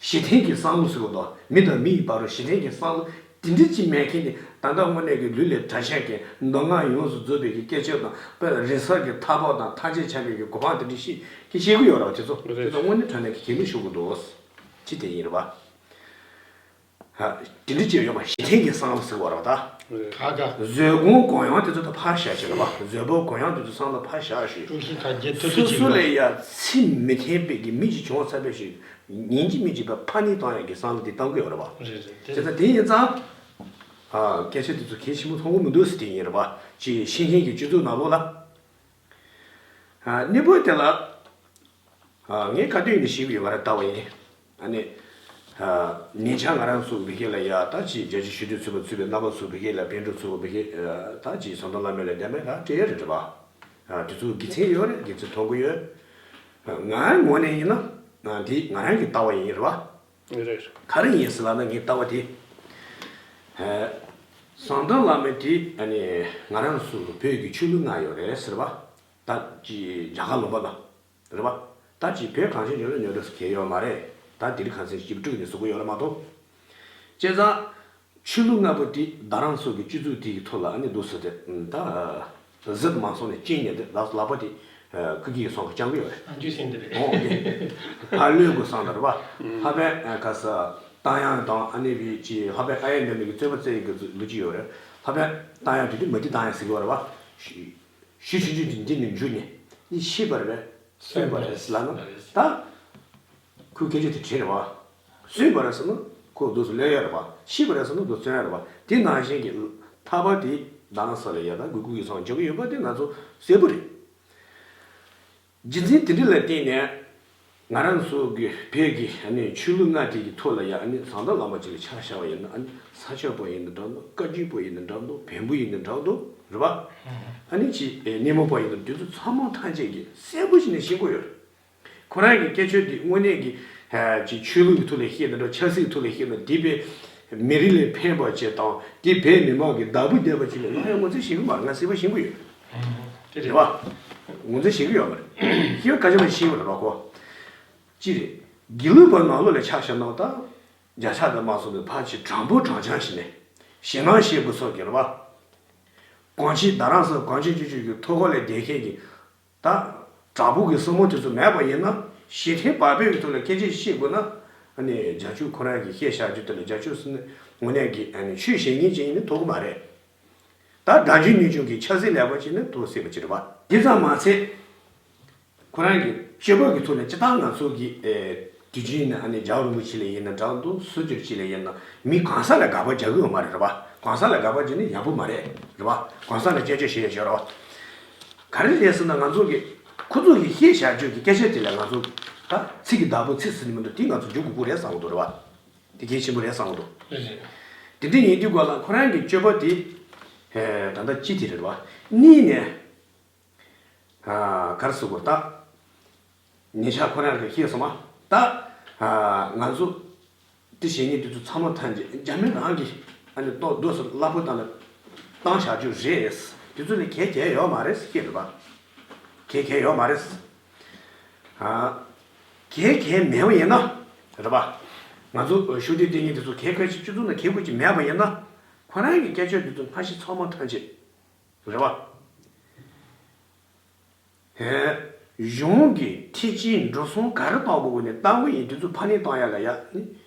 ཞི་མཐུན་གྱི་བསམ་བློ་ཟེར་བ་དང་མི་དང་མི་ཡི་བར་ཞི་མཐུན་གྱི་བསམ་བློ་དེ་འདྲ་ཅིག་མེད་མཁན་དེ་ད་ལྟ་དངོས་གནས་ཀྱི་ལུས་ལ་གྲྭ་ཆས་ཀྱི་མདོ་སྔགས་ཡོངས་སུ་རྫོགས་པའི་གི་སྐད་ཆ་དང་དཔེ་རིང་བསྲེལ་གྱི་ཐག་པ་དང་ཐག་བཅད་ཆགས་པའི་གི་གོ་འཕང་དེ་འདྲ་ཞིག་གི་བཤད་གི་ཡོད་རེད་པ། དེ་ཚོ་དེ་ཚོ་དངོས་གནས་དྲང་གནས་ཀྱི་གད་མོ་ཤོར་གི་འདུག་ཅི་དེ་ཡིན་རེད་པ། དེ་འདྲ་ཅིག་ཡོད་པ་ཞི་མཐུན་གྱི་བསམ་བློ་ཟེར་བ་རེད་པ། ད་ག་ག་བཟོད་སྒོམ་གུ་ཡངས་དེ་ཚོ་ད་ཕར་བཞག་བྱས་རེད་པ། བཟོད་པ་གུ་ཡངས་དེ་ཚོ་བསམ་བློ་ཕར་བཞག་ཞུས། དཀྲུག་ཤིང་ཐག་བཅད་ཐུབ་སོ་ཐུབ་ཅིག་སོ་ཡོད་ལ་ཡ་ཚེ་མི་མཐུན་པའི་གི་མི་ཅིག་བྱུང་ཚར་བའི་ཞིག་ཉིན་གཅིག་མིན་གཅིག་པ་ཕར་ནི་བཏང་ཡ་གི་བསམ་བློ་དེ་བཏང་གི་ཡོད་རེད་པ། རེད་རེད། དེ་དེ་ད་དེ་ཡིན་ཙང་ཨ་སྐད་ཆ་དེ་ཚོ་གལ་ཆེན་པོ་མཐོང་གི་མི་འདུག་ཟེར་དེ་ཡིན་རེད་པ། ཅིག་ཤེས་མཁན་གྱི་སྤྱི་ཚོགས་ནང་ལོགས་ལ་ཨ་གནས་བབ་དེ་ལ། ཨ་ངས་ག་དུས་ནས་ཤེས་ཀྱི་ཡོད་པ་རེད། ལྟ་བ་ཡིན། ཨ་ནི། ཨ་ཉེ་ཆར་ང་རང་ཚོ་བོད་སྐད་ལ་ཡ་ད་ཅིག་རྒྱལ་སྤྱིའི་ཞི་བདེའི་མཚོན་པ་ཚུད་པའི་རྣམ་པ་ཚོ་བོད་སྐད་ལ་པཎ་གྲུབ་ཚོ་བོད་སྐད་ཨ་ད་ཅིག་ཟམ་གདོང་བླ་མའི་ལ་བདེན་པའི་ལ་སྤྲད་ཡོད་རེད་པ། ཨ་དེ་ཚོ་དགེ་མཚན་ཡོད་རེད། དགེ་མཚན་མཐོང་གི་ཡོད། ཨ་ང་ངོས་ནས་ཡིན་ན་ཨ་འདི་ང་རང་གི་ལྟ་བ་ཡིན་རེད་པ། རེད། ག་རེ་ཡིན་ཟེར་ལབ་ན་ངའི་ལྟ་བ་དེ། ཨ་ཟམ་གདོང་བླ་མ་དེ་ཨ་ནི་ང་རང་ཚོ་བོད་ཀྱི་ཆོས་ལུགས་ལྔ་ཡོད་རེད་ཟེར་བ། ད་ཅི་རྒྱ་གར་ལུང་པ་ན་རེད་པ། ད་ཅི་བོད་གངས་ཅན་ལྗོངས་ལ་ཉོ་འདྲ་སུ་གལ་ཡོད་མ་རེད། ད་དེ་རིང་ཁ་སང་ཞིབ་དཀྲུག་ནས་བཟོ་གི་ཡོད་རེད་མ་གཏོགས། བྱས་ཙང་ཆོས་ལུགས་ལྔ་པོ་དེ་རྡ་རམ་ས་ལ་གི་སྤྱི་ཚོགས་དེ་གི་ཐོག་ལ་ཨ་ནི་འདུག་ཟེར་ཏེ་ད་གཟིགས་མ་སོང་ནས་ཅིང་ནས་དེ་ལག་ལག་པ་དེ་ཀུ་ཀི་གི་སོང་གི་བཅང་གི་ཡོད་རེད། ཨ་འཇུ་སེང་དེ་རེད། ཨོ་ཨོ་ཁེ། ཕར་ལོས་དགོས་བསམ་ད་རེད་པ། ལྷག་པའི་ཨ་ག་ས་བཏང་ཡང་དང་ཨ་ནི་བི་ཅི་ལྷག་པའི་ཨ་ཡེ་འདྲ་མི་གི་རྩོད་པ་རྩེ་ཡི་གི་ལུགས་ཅི་ཡོད་རེད། ལྷག་པའི་བཏང་ཡང་དེ་དུས་མ་དེ་བཏང་ཡང་ཟེར་གི་ཡོད་རེད་པ། ཞུ་ཞུ་ཆུང་ཆུང་དེ་འདི་ནས་འཇུ་ནས་འདི་ཤེས་པ་རེད་པས། གསོན་པ་རེད་ལབ་ན་ད་ཁོའི་སྐད་ཆ་དེ་དྲན་རེད་པ། གསོན་པ་རེད་ཟེར་ན་ཁོ་འདུག་སེ་ལོས་ཡོད་རེད་པ། ཤི་བ་རེད་ཟེར་ན་འདུག་གསོན་ཡོད་རེད་པ། དེ་ནང་བཞིན་གྱི་ཐར་པ་དེ་རྡ་རམ་ས་ལ་ཡ་ད་གུ་གུ་གི་སང་འཇོག་གི་ཡོད་པ་དེ་ང་ཚོ་གསལ་པོ་རེད། རྒྱུ་མཚན་དེ་འདྲ་ལ་བརྟེན་ནས་ང་རང་ཚོ་གི་བོད་ཀྱི་ཨ་ནི་ཆོས་ལུགས་ལྔ་དེ་གི་ཐོག་ལ་ཡ་ཨ་ནི་ཟམ་གདོང་བླ་མ་ཅིག་ལ་ཆ་བཞག་པ་ཡིན་ན་ཨ་ནི་ས་སྐྱ་པ་ཡིན་ན་འདྲ་འདུག་བཀའ་བརྒྱུད་པ་ཡིན་ན་འདྲ་འདུག་བོན་པོ་ཡིན་ན་འདྲ་འདུག་རེད་པ། ཨ་ནི་ཅི་ཨེ་སྣེ་མོ་པ་ཡིན་ན་དེ་ཚོ་ཚང་མ་ཐམས་ཅད་ཀྱིས་གསལ་པོ་ཞིག་ནས་ཤེས་ཀྱི་ཡོད་རེད། ཁོ་རང་གི་སྐད་ཆ་འདི་དངོས་གནས་ཀྱི་ཨ་ཅིག་ཆོས་ལུགས་ཀྱི་ཐོག་ལ་བཤད་ན་འདྲ། ཆབ་སྲིད་ཀྱི་ཐོག་ལ་བཤད་ན་འདི་བོད་མི་རིགས་ལ་ཕན་པ་བྱེད་དང་འདི་བོད་མི་མང་གི་བདག་པོ་བསྡད་པ་ཅིག་ལ་ང་ཡང་ངོ་ཚ་ཤེས་ཀྱི་མ་རེད། ང་གསལ་པོ་ཤེས་ཀྱི་ཡོད། དེ་རེད་པ། ངོ་ཚ་ཤེས་ཀྱི་ཡོད་མ་རེད། ཤེས་པ་ག་ཅི་མ་ཤེས་པ་རེད་པ་ཁོ། ཅི་རེད། དགེ་ལུགས་པ་ནང་ལོགས་ལ་ཆ་བཞག་ན་ད་བརྒྱ་ཆ་དང་མ་སོང་བའི་ཕལ་ཆེར་དྲང་པོ་དྲང་རྐྱང་ཞིག་ནས་ཞེད་སྣང་བྱེད་དགོས་སོགས་ཀྱི་རེད་པ། གོང་ཆེན་རྡ་རམ་ས་ལ་གོང་ཆེན་སྤྱི་ཁྱབ་ཀྱི་ཐུགས་ཁུར་ལ་བསྡད་མཁན་གྱི་ད་དྲག་པོ་གི་སྲིང་མོ་དེ་ཚོ་མེད་པ་ཡིན་ན་ཞི་མཐུན་བག་ཕེབས་ཀྱི་ཐོག་ལ་སྐད་ཆ་བཤད་དགོས་ན་ཨ་ནི་རྒྱ་ཆོས་ཁོ་རང་གིས་བཤད་བཞག་རྒྱུ་དེ་ལ་རྒྱ་ཆོས་ཟེར་ན་དངོས་གནས་ཀྱི་ཨ་ནི་ཆོས་བཤད་མཁན་ཅིག་ཡིན་ན་ཐུག་གི་མ་རེད། ད་དགྲ་འཇོམས་ཉེས་སྐྱོན་གྱི་ཆབ་སྲིད་ལས་ཁུངས་ཅིག་ནི་ཐུག་སྲིད་པ་ཅིག་རེད་པ། དེ་ཙམ་མ་ཚད། ཁོ་རང་གི་སྤྱོད་པ་གི་ཐོག་ནས་སྤྱིར་བཏང་ང་ཚོ་གི་ཨེ་དུས་རྒྱུན་ནས་ཨ་ནི་རྒྱལ་བ་རིན་པོ་ཆེ་ལ་ཡིན་ན་འདྲ་འདུག་སུ་ཅིག་ཅིག་ལ་ཡིན་ན་མི་གང་ཟག་ལ་དགག་པ་རྒྱག་གི་ཡོད་མ་རེད། རེད་པ། གང་ཟག་ལ་དགག་པ་བྱས་ན་ཡག་པོ་མ་རེད། རེད་པ། གང་ཟག་ལ་སྐྱོན་བརྗོད་བྱེད་ཡ་ཞིག་རེད་པ། ག་རེ་རེད་ཟེར་ན་ང་ཚོ་གི་ཁོ་ཚོ་གི་བཤད་བྱ་སྤྱོད་ཀྱི་སྐད་ཆ་དེ་ལ་ང་ཚོ་ད་ཚིག་གི་བདག་པོ་ཚིག་ཟིན་མི་འདུག་དེ་ང་ཚོ་འཇུག་དགོས་ཀྱི་རེད་བསམ་གི་འདུག་རེད་པ། དེ་གལ་ཆེན་པོ་རེད་བསམ་གི་འདུག་རེད་རེད། དེ་འདྲ་ཡིན་དུས་སྐབས་ལ་ཁོ་རང་གི་སྤྱོད་པ་དེ་ཨེ་ད་ལྟ་ཅི་དེ་རེད་པ། གཉིས་ནས། ཨ། ག་རེ་ཟེར་དགོས་རེད་ད། ཉེ་ཆར་ཁོ་རང་གིས་བཤད་སོང་བ། ད། ཨ། ང་ཚོ་དེ་བྱེད་མཁན་དེ་ཚོ་ཚང་མ་ཐམས་ཅད་རྒྱ་མི་རང་གིས་ཨ་ནི་ཏོག་རྡོ་སོ་སླ་པོ་བཏང་ནས་བཏང་བཞག་རྒྱུ་རེད། དེ་ཚོ་ལ་གལ་གལ་ཡོད་མ་རེད་ཟེར་གྱི་རེད་པ། གལ་གལ་ཡོད་མ་རེད། ཨ། གལ་གལ་མེད་པ་ཡིན་ན་རེད་པ། ང་ཚོ་ཤུགས་ལྡན་བསྟེན་མཁན་དེ་ཚོ་གལ་གལ་ཞིག་སྤྱི་ཚོགས་ནང་གལ་དགོས་ཀྱི་མེད་པ་ཡིན་ན། ཁོ་རང་གི་སྐད་ཆ་དེ་ཚོ་སྔ་ཕྱི་ཚང་མ་ཐམས་ཅད། རེད་པ། ཧེ། གཞུང་གིས་ཐེ་ཇུས་འགྲོ་སོང་ག་རེ་བཏང་དགོས་ནས་བཏང་གི་ཡིན་དེ་ཚོ་ཕར་ནས་བཏང་ཡ་ལ་ཡ་ནི།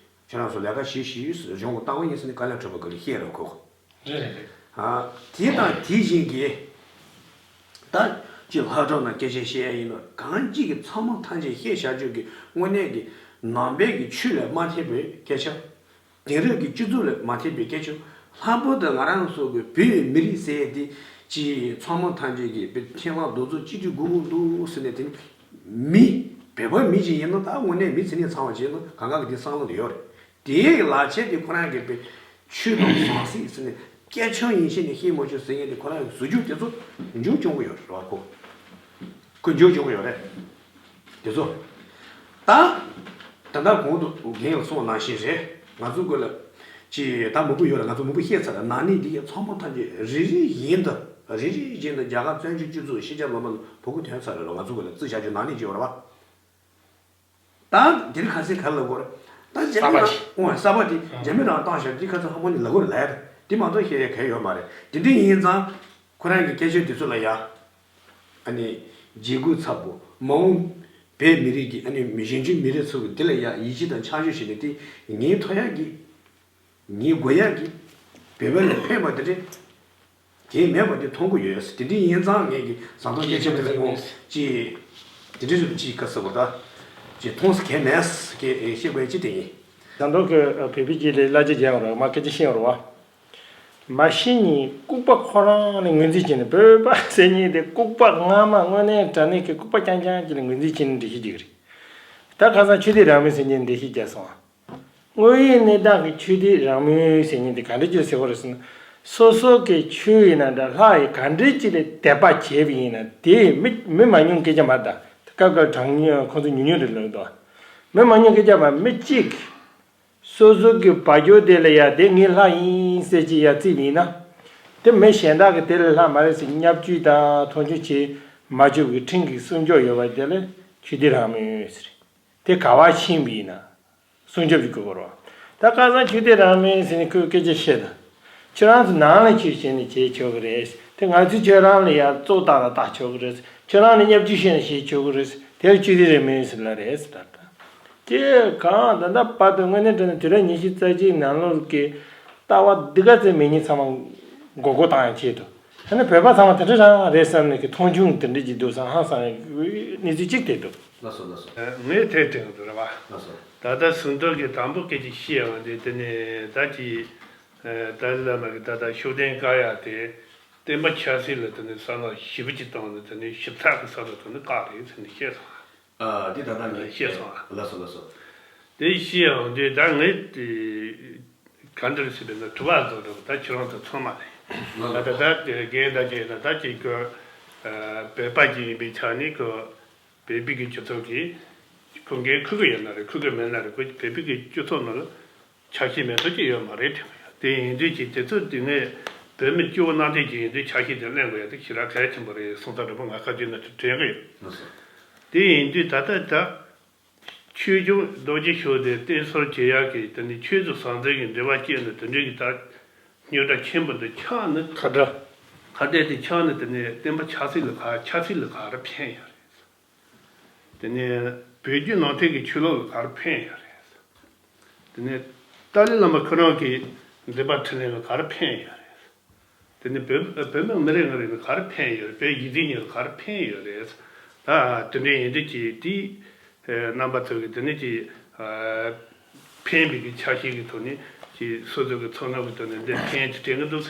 ཁྱེད་རང་ཚོ་ལས་ཀ་བྱེད་ཤིག་གཞུང་གིས་བཏང་གི་ཡིན་ཟེར་ནས་བཀའ་ལན་སྤྲོད་པ་གི་ལ་བཤད་རོགས་གོ། རེད་རེད་རེད། ཨ། དེ་དང་དེ་བཞིན་གྱི། ད་ཅི་ལྷག་གྲོགས་ནང་སྐད་ཆ་བཤད་ཡ་ཡིན་ནོ་གང་ཅི་གི་ཚང་མ་ཐམས་ཅད་བཤད་བྱ་སྤྱོད་ཀྱི་དངོས་གནས་ཀྱི་ནང་པའི་གི་ཆོས་ལ་མ་མཐུན་པའི་སྐད་ཆ། དེང་རབས་ཀྱི་སྤྱི་ཚོགས་ལ་མ་མཐུན་པའི་སྐད་ཆ། ལྷག་པར་དུ་ང་རང་ཚོ་གི་བོད་མི་རིགས་ཟེར་དེ་ཅི་ཚང་མ་ཐམས་ཅད་ཀྱི་བོད་ཁྱིམ་ལ་རྡོ་རྫོགས་གཅིག་སྒྲིལ་དགོས་ཀྱི་འདུག་ཟེར་ནས་དེ་ནི་མི་བོད་པ་མི་ཅིག་ཡིན་ན་ད་དངོས་གནས་མི་ཚེ་ནས་ཚང་བ་བྱས་ན་གང་ག་གི་དེ་བསམ་བློ་དེ་ཡོད་རེད། དེའི་ལག་ཆས་དེ་ཁོ་རང་གི་བོད་ཆོས་དང་ཟང་ཟིང་ཟེར་ནས་སྐད་ཆ་ཡིན་ཤེས་ནས་ཤེས་མ་ཆོག་ཟེར་མཁན་དེ་ཁོ་རང་གི་ཟུར་རྒྱུག་དེ་ཚོ་འཇུག་བྱུང་གི་ཡོད་རེད་བ་ཁོ། ཁོ་འཇུག་བྱུང་གི་ཡོད་རེད། དེ་ཚོ། ད། ད་ལྟ་གོང་དུ་རྒན་ལགས་གསུངས་པ་ནང་བཞིན་རེད། ང་ཚོ་སྒོ་ལ། ཅི་ད་མང་པོ་ཡོད་རེད། ང་ཚོ་མང་པོ་བཤད་ཚར་རེད། ནང་གནས་འདི་གའི་ཚང་མ་ཐམས་ཅད་རེ་རེ་བཞིན་དུ་རེ་རེ་བཞིན་དུ་རྒྱ་གར་བཙན་བྱོལ་སྤྱི་ཚོགས་ཤེས་བྱ་མ་མ་ལ་བོད་སྐད་ཐོན་ཚར་རེད་རོ། ང་ཚོ་སྒོ་ལ་རྩིས་བྱ་རྒྱུ་ནང་གནས་ཅི་ཡོད་རེད་བ། ད་འདིར་ཁ་སེ་ག་ལ་གོ་རེད། ད་རྒྱ་མི་རང་ཨོ་གསར་པ་དེ་རྒྱ་མི་རང་བཏང་བཞག་འདི་ཁ་སེ་ཧ་མོ་ནི་ལ་གོ་རེད་ལ་ཡ། དེ་མ་གཏོགས་ཤེས་ཡ་ག་ཡོད་མ་རེད། དེ་འདྲ་ཡིན་ཙང་། ཁོ་རང་གི་སྐད་ཆ་དེ་ཚོ་ལ་ཡ། ཨ་ནི། བརྗེ་སྒོ་ཚ་པོ་མ་འོངས་བོད་མི་རིགས་ཀྱི་ཨ་ནི་མི་གཞོན་སྐྱེས་མི་རིགས་ཚོ་གི་དེ་ལ་ཡ་ཡིད་ཆེས་དང་ཆ་འཇོག་བྱས་ནས་དེ་ངའི་ཐོབ་ཡག་གི་ངའི་དགོས་ཡག་གི་བོད་པ་ལ་ཕན་པ་དེ་འདྲ་དེ་མེད་པ་དེ་མཐོང་གི་ཡོད། དེ་འདྲ་ཡིན་ཙང་ངས་ཀྱི་བཟང་ཐང་སྐད་ཆ་དེ་ལ་ཡོང་ཅི་དེ་འདྲ་རེད་ཅི་ག་ཟེར་བ་ད་ཅི་མཐོང་ས་གལ་མེད་ཀྱི་ཤེས་དགོས་ཅི་དེ་ཡིན། ད་མདོ་གི་བོད་པའི་སྐད་ལ་གླ་ཆ་རྒྱག་རོགས་མ་སྐད་ཆ་ཤེས་རོགས། མ་གཞི་ནས་ལྐུགས་པ་ཁོ་རང་ལ་ངོས་འཛིན་བྱས་ནས་བོད་པ་ཟེར་མཁན་དེ་ལྐུགས་པ་སྔ་མ་དངོས་གནས་དྲང་གནས་ཀྱི་ལྐུགས་པ་རྐྱང་རྐྱང་ཅིག་ལ་ངོས་འཛིན་བྱས་ནས་འགྲེལ་བཤད་རྒྱག་གི་རེད། ད་ཁ་སང་ཆོས་སྡེ་རང་མོས་ཟེར་མཁན་འགྲེལ་བཤད་རྒྱག་སོང་། དངོས་ཡོད་གནས་སྟངས་ཀྱི་ཆོས་སྡེ་རང་མོས་ཟེར་མཁན་དེ་ག་འདྲ་ཅིག་ཟེར་བ་རེད་ཟེར་ན། སོ་སོ་གི་ཆོས་ཡིན་ན་འདྲ་ལྷག་ཡིན་ག་འདྲ་ཅིག་ལ་དད་པ་བྱས་པ་ཡིན་ན་དེ་མི་མི་མང་ཉུང་སྐད་ཆ་མ་རེད་ད། སྐབས་འགའ་གྲངས་ཁོང་ཚོ་ཉུང་ཉུང་རེད་ལབ་འདུག་མི་མང་ཉུང་སྐད་ཆ་མ་མི་གཅིག་སོ་སོ་གི་བ་ཇོ་དེ་ལ་ཡ་དེ་ངའི་ལྷ་ཡིན་ཟེར་གྱི་ཡ་རྩིས་ཡིན་ན། དེ་མི་གཞན་དག་གི་དེ་ལས་ལྷག་མ་རེད་ཟེར་བརྙས་བཅོས་དང་མཐོང་ཆུང་བྱེད་མ་བཅུག་གི་ཁྲིམས་ཀྱི་སྲུང་སྐྱོབ་ཡོད་པ་དེ་ལ་ཆོས་སྡེ་རང་མོས་ཟེར། དེ་ག་བ་ཕྱིན་པ་ཡིན་ན། སྲུང་སྐྱོབ་ཀྱི་དགོས་པ་རེད། ད་ཁ་སང་ཆོས་སྡེ་རང་མོས་ཟེར་ནས་ཁོས་སྐད་ཆ་བཤད་ད། ཁྱེད་རང་ཚོ་ནང་ལ་ཆོས་བྱས་ནས་བྱེད་ཆོག་གི་རེད། དེ་ང་ཚོས་ཁྱེད་རང་ལ་ཡང་བཙོག་བཏགས་ལ་བཏགས་ཆོག་གི་རེད། ཁྱེད་རང་ལ་བརྙས་བཅོས་བྱས་ནས་བྱེད་ཆོག་གི་རེད། དེར་ཆོས་སྡེ་རང་མོས་ཟེར་ལ་རེད་ཟེར་ད། ཀྱེ་གང་ད་ལྟ་བར་དུ་དངོས་གནས་དྲང་གནས་དུས་རབས་ཉི་ཤུ་རྩ་གཅིག་ནང་ལོགས་ཀྱི་ལྟ་བ་འདི་ག་ཚད་མེད་མཁན་ཚང་མ་མགོ་སྐོར་བཏང་ཡང་ཆེད་དུ། ཨ་ནི་བོད་པ་ཚང་མ་དེ་འདྲ་རང་རེད་བསམ་ནས་ཀྱི་མཐོང་ཆུང་དེ་འདྲ་ཅིག་འདུག་བསམ་ཧང་སང་གནས་ཚུལ་གཅིག་དེ་འདུག་ལགས་སོ་ལགས་སོ། ངས་དེ་དྲན་གྱི་འདུག་རེད་བ། ལགས་སོ། ད་ལྟ་ཟུར་འདོན་གྱི་དང་པོ་སྐད་ཆ་བཤད་ཡོང་དེ་དེ་ནས་ད་ཅི། ཏཱ་ལའི་བླ་མ་གི་ད་ལྟ་ཤུགས་ལྡན་བཀའ་ཡག་དེ་བསྟན་པ་ཆབ་སྲིད་ལ་དེ་ནས་བསམ་བློ་ཞེ་པོ་ཅིག་བཏང་ནས་དེ་ནས་ཞིབ་ཚགས་ཀྱི་བསམ་བློ་བཏང་ནས་བཀག་རེད་ཟེར་ནས་བཤད་སོང་། ཨ། དེ་ད་ལྟ་ངས་བཤད་སོང་། ལགས་སོ་ལགས་སོ། དེ་བཤད་ཡོང་དུས་ད་ངས་དེ་ག་འདྲ་ཟེར་བས་ན་དྲི་བ་བཟོ་འདྲ་པོ་ད་ཁྱེད་རང་ཚོ་ཚང་མ་ལ་ད་ལྟ་ད་དེ་རྒན་ད་རྒན་ད་ད་ཅིག་གི་བོད་པ་ཅིག་ཡིན་པའི་ཆ་ནས་ཁོ་བོད་པའི་གི་སྤྱི་ཚོགས་ཀྱི་ཁོ་འགན་འཁུར་གི་ཡོད་ན་རེད་འཁུར་གི་མེད་ན་རེད་ཁོ་བོད་པའི་གི་སྤྱི་ཚོགས་ནང་ལ་ཆ་ཤས་མེད་ཐབས་ཅིག་ཡོད་མ་རེད་དྲན་གི་ཡོད། དེ་ཡིན་དུས་ཀྱི་དེ་ཚོ་དེ་ངས་བོད་མི་སྐྱོ་བོ་གནའ་དེང་ཅིག་ཡིན་དུས་ཆ་ཤས་དེ་གླེང་དགོས་ཡ་དེ་ཞེ་དྲག་གལ་ཆེན་པོ་རེད་གསུང་ས་འདྲ་པོ་ང་ཁ་ཅིག་ན་དྲན་གི་ཡོད། དེ་ཡིན་དུས་ད་ལྟ་ད། ཆོས་སྐྱོང་རྡོ་རྗེ་ཤུགས་ལྡན་བསྟེན་གསོལ་བྱེད་ཡག་གི་དེ་ནི་ཆོས་སུ་ཟང་ཟིང་གི་འབྲེལ་བ་བཅད་ནས་དེ་འདྲའི་གི་ད་རྙོག་དྲ་ཆེན་པོ་འདི་ཆགས་ནི་ཁ་བརྡ། ཁ་བརྡ་དེ་ཆགས་ནི་དེ་ནི་བསྟན་པ་ཆབ་སྲིད་ལ་ག་ཆབ་སྲིད་ལ་ག་རེ་ཕན་ཡོད་རེད། དེ་ནི་བོད་བརྒྱུད་ནང་བསྟན་གྱི་ཆོས་ལུགས་ལ་ག་རེ་ཕན་ཡོད་རེད། དེ་ནི་ཏཱ་ལའི་བླ་མ་ཁོ་རང་གི་འཛིན་པ་འཕྲིན་ལས་ལ་ག་རེ་ཕན་ཡོད་རེད། དེ་ནི་བོད་བོད་མི་མི་རེ་ངོ་རེ་ལ་ག་རེ་ཕན་ཡོད་རེད། བོད་ཡུལ་དེ་ཉིད་ལ་ག་རེ་ཕན་ཡོད་རེད། ཨ་དེ་འདྲ་ཡིན་དུས་ཀྱི་དེའི་རྣམ་པ་ཚོ་གི་དེ་ནས་ཀྱི་ཕན་པའི་གི་ཆ་ཤས་ཀྱི་ཐོག་ནས་ཀྱི་སོ་སོ་གི་ཚོར་སྣང་གི་ཐོག་ནས་འདི་ཕན་ཅིག་དྲན་གི་འདུག་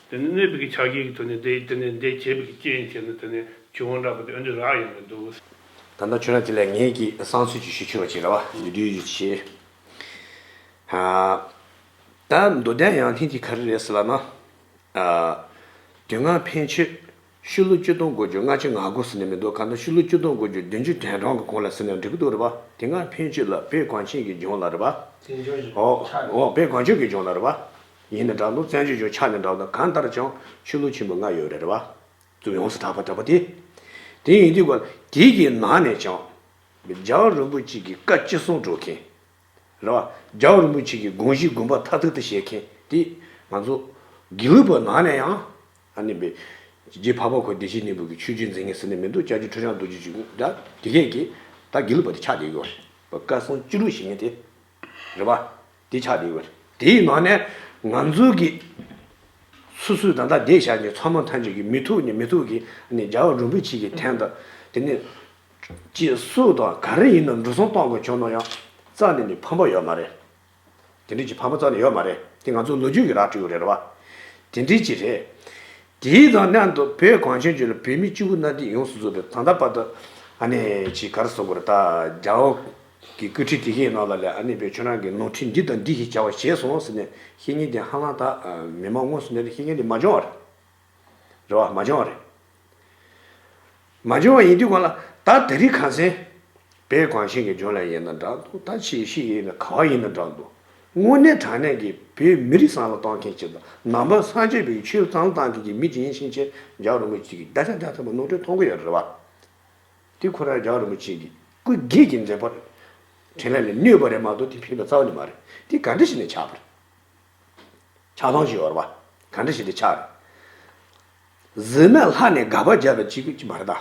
དེ་ནས་གནོད་པའི་གི་ཆ་ཤས་ཀྱི་ཐོག་ནས་འདི་དེ་ནས་འདི་བྱས་པའི་གི་རྐྱེན་བྱས་ནས་དེ་ནས་བྱུང་བ་འདྲ་པོ་དེ་ཨ་འདི་རག་ཡོང་གི་འདུག་ད་ལྟ་ཁྱོད་རང་དེ་ལས་ངས་ཀྱི་བསམ་ཚུལ་ཅིག་ཞུ་ཆོག་པ་ཅིག་རེད་བ། འདི་དུས་ཡུལ་ཆེ། ད་མདོ་དོན་ཡང་སྙིང་གི་ག་རེ་རེད་ཟེར་ལབ་ན། དུས་ངན་ཕན་ཆོད། ཕྱི་ལོ་ཆིག་སྟོང་དགུ་བརྒྱ་ལྔ་བཅུ་ང་དགུ་ཟེར་ནས་མི་འདུག་གང་ལྟར་ཕྱི་ལོ་ཆིག་སྟོང་དགུ་བརྒྱ་བདུན་ཅུ་དོན་གྲངས་ཀྱི་གོང་ལ་ཟེར་ནས་འགྲིག་གི་འདུག་རེད་པ། དུས་ངན་ཕན་ཆོད་ལ་བོད་གངས་ཅན་གྱི་ལྗོངས་ལ་རེད་པ། བཙན་བྱོལ་གྱི་ཨོ་ཆགས་ནས། ཨོ་བོད་གངས་ཅན་གྱི་ལྗོངས་ལ་རེད་པ། ཡིན་ནའི་འདྲ་འདུག་བཙན་བྱོལ་ལྗོངས་ཆགས་ནའི་འདྲ་འདུག་གང་ལྟར་ཀྱང་ཕྱི་ལོ་ཆེན་པོ་ལྔ་ཡོད་རེད་རེད་པ། ཚུར་ཡོངས་སུ་གྲགས་པ་འདྲ་པོ་དེ། དེ་ཡིན་དུས་ག་དེ་གི་ནང་ནས་ཀྱང་། རྒྱལ་བ་རིན་པོ་ཆེ་གི་བཀའ་ཅི་གསུང་སྒྲོག་མཁན། རེད་བ། རྒྱལ་བ་རིན་པོ་ཆེ་གི་དགོངས་གཞི་དགོངས་པ་མཐའ་གཏུག་ཏུ་བྱེད་མཁན་དེ་ང་ཚོ་དགེ་ལུགས་པ་ནང་ནས་ཡང་ཨ་ནི་པའི་རྗེ་འཕགས་པ་ཁོ་བདེ་གཤེགས་སྙིང་པོ་གི་ཆོས་བརྒྱུད་འཛིན་མཁན་ཟེར་ནས་མི་འདུག་སྐྱབས་རྗེ་ཁྲི་བྱང་རྡོ་རྗེ་ཆོས་དེ་གས་ཀྱི་ད་དགེ་ལུགས་པ་དེ་ཆགས་བསྡད་ཡོད་རེད། བཀའ་གསུང་ཅི་རུ་བྱེད་མཁན་དེ་རེད་བ། དེ་ཆགས་བསྡད་ཡོད་རེད། དེའི་ནང་ནས་ང་ཚོ་གི་སོ་སོའི་ད་ལྟ་བསྡད་བཞག་མཁན་ཚང་མ་ཐམས་ཅད་ཀྱི་མི་ཐུབ་ནས་མི་ཐུབ་ཀྱི་ཨ་ནི་རྒྱལ་བ་རིན་པོ་ཆེ་གི་དོན་དུ་དེ་ནས། ཅེས་སུ་དང་ག་རེ་ཡིན་ན་འགྲོ་སོང་གཏོང་དགོས་བྱུང་ན་ཡང་རྩ་ནས་ནི་ཕན་པ་ཡོད་མ་རེད། དེ་འདྲ་ཅིག་ཕན་པ་རྩ་ནས་ཡོད་མ་རེད། དེ་ང་ཚོ་ལོ་རྒྱུས་ཀྱི་ར་སྤྲོད་ཡོད་རེད་རེད་བ། དེ་འདྲ་ཅིག་རེད། དེའི་དང་མཉམ་དུ་བོད་གངས་ཅན་ལྗོངས་ལ་བོད་མི་གཅིག་པུ་གནའ་དེང་ཡོངས་སུ་རྫོགས་པའི་ད་ལྟ་བར་དུ་ཨ་ནི་ཅིག་ག་རེ་ཟེར་དགོས་རེད། ད་རྒྱལ་བ་གི་སྐུ་ཁྲི་དེ་གའི་ནང་ལ་ལས་ཨ་ནི་བོད་ཁྱོད་རང་གི་ནོར་འཁྲུལ་འདི་དང་འདི་ཞིག་བྱ་བ་བྱས་སོང་ཟེར་ནས་བཤད་མཁན་དེ་ཧ་ལམ་ད་མི་མང་དངོས་སུ་ནས་བཤད་མཁན་དེ་མ་བྱུང་བ་རེད། རེད་བ། མ་བྱུང་བ་རེད། མ་བྱུང་བ་ཡིན་དུས་གང་ལ་ད་དེ་རིང་ཁ་སང་། བོད་གངས་ཅན་གྱི་ལྗོངས་ལ་ཡིན་ན་འདྲ་འདུག་ད་ཕྱི་ཕྱི་ཡིན་ན་ག་བ་ཡིན་ན་འདྲ་འདུག་དངོས་གནས་དྲང་གནས་ཀྱི་བོད་མི་རིགས་བསམ་བློ་གཏོང་མཁན་ཅིག་དང་ནང་པ་སངས་རྒྱས་པའི་ཆོས་བསམ་བློ་གཏོང་མཁན་གྱི་མི་ཅིག་ཡིན་ཕྱིན་ཆད་རྒྱལ་བ་རིན་པོ་ཆེ་གི་བརྡ་ཆད་བརྡ་ཐམ་པ་ནོར་འཁྲུལ་མཐོང་གི་ཡོད་རེད་བ། དེ་ཁོ་རང་རྒྱལ་བ་རིན་པོ་ཆེ་གི་སྐུ་སྒེར་གྱི་མཛད་པ་དྲིན་ལན་ལ་གནོད་པ་རེད་མ་གཏོགས་དེ་ཕན་པ་རྩ་བ་ནས་མ་རེད། དེ་ག་འདྲ་ཞིག་ནས་ཆགས་པ་རེད། ཆགས་སྟངས་ཤིག་ཡོད་རེད་བ། ག་འདྲ་ཞིག་དེ་ཆགས་རེད། གཟིགས་མེད་ལྷ་ནས་དགག་པ་བརྒྱབ་པ་གཅིག་གཅིག་མ་རེད་ད།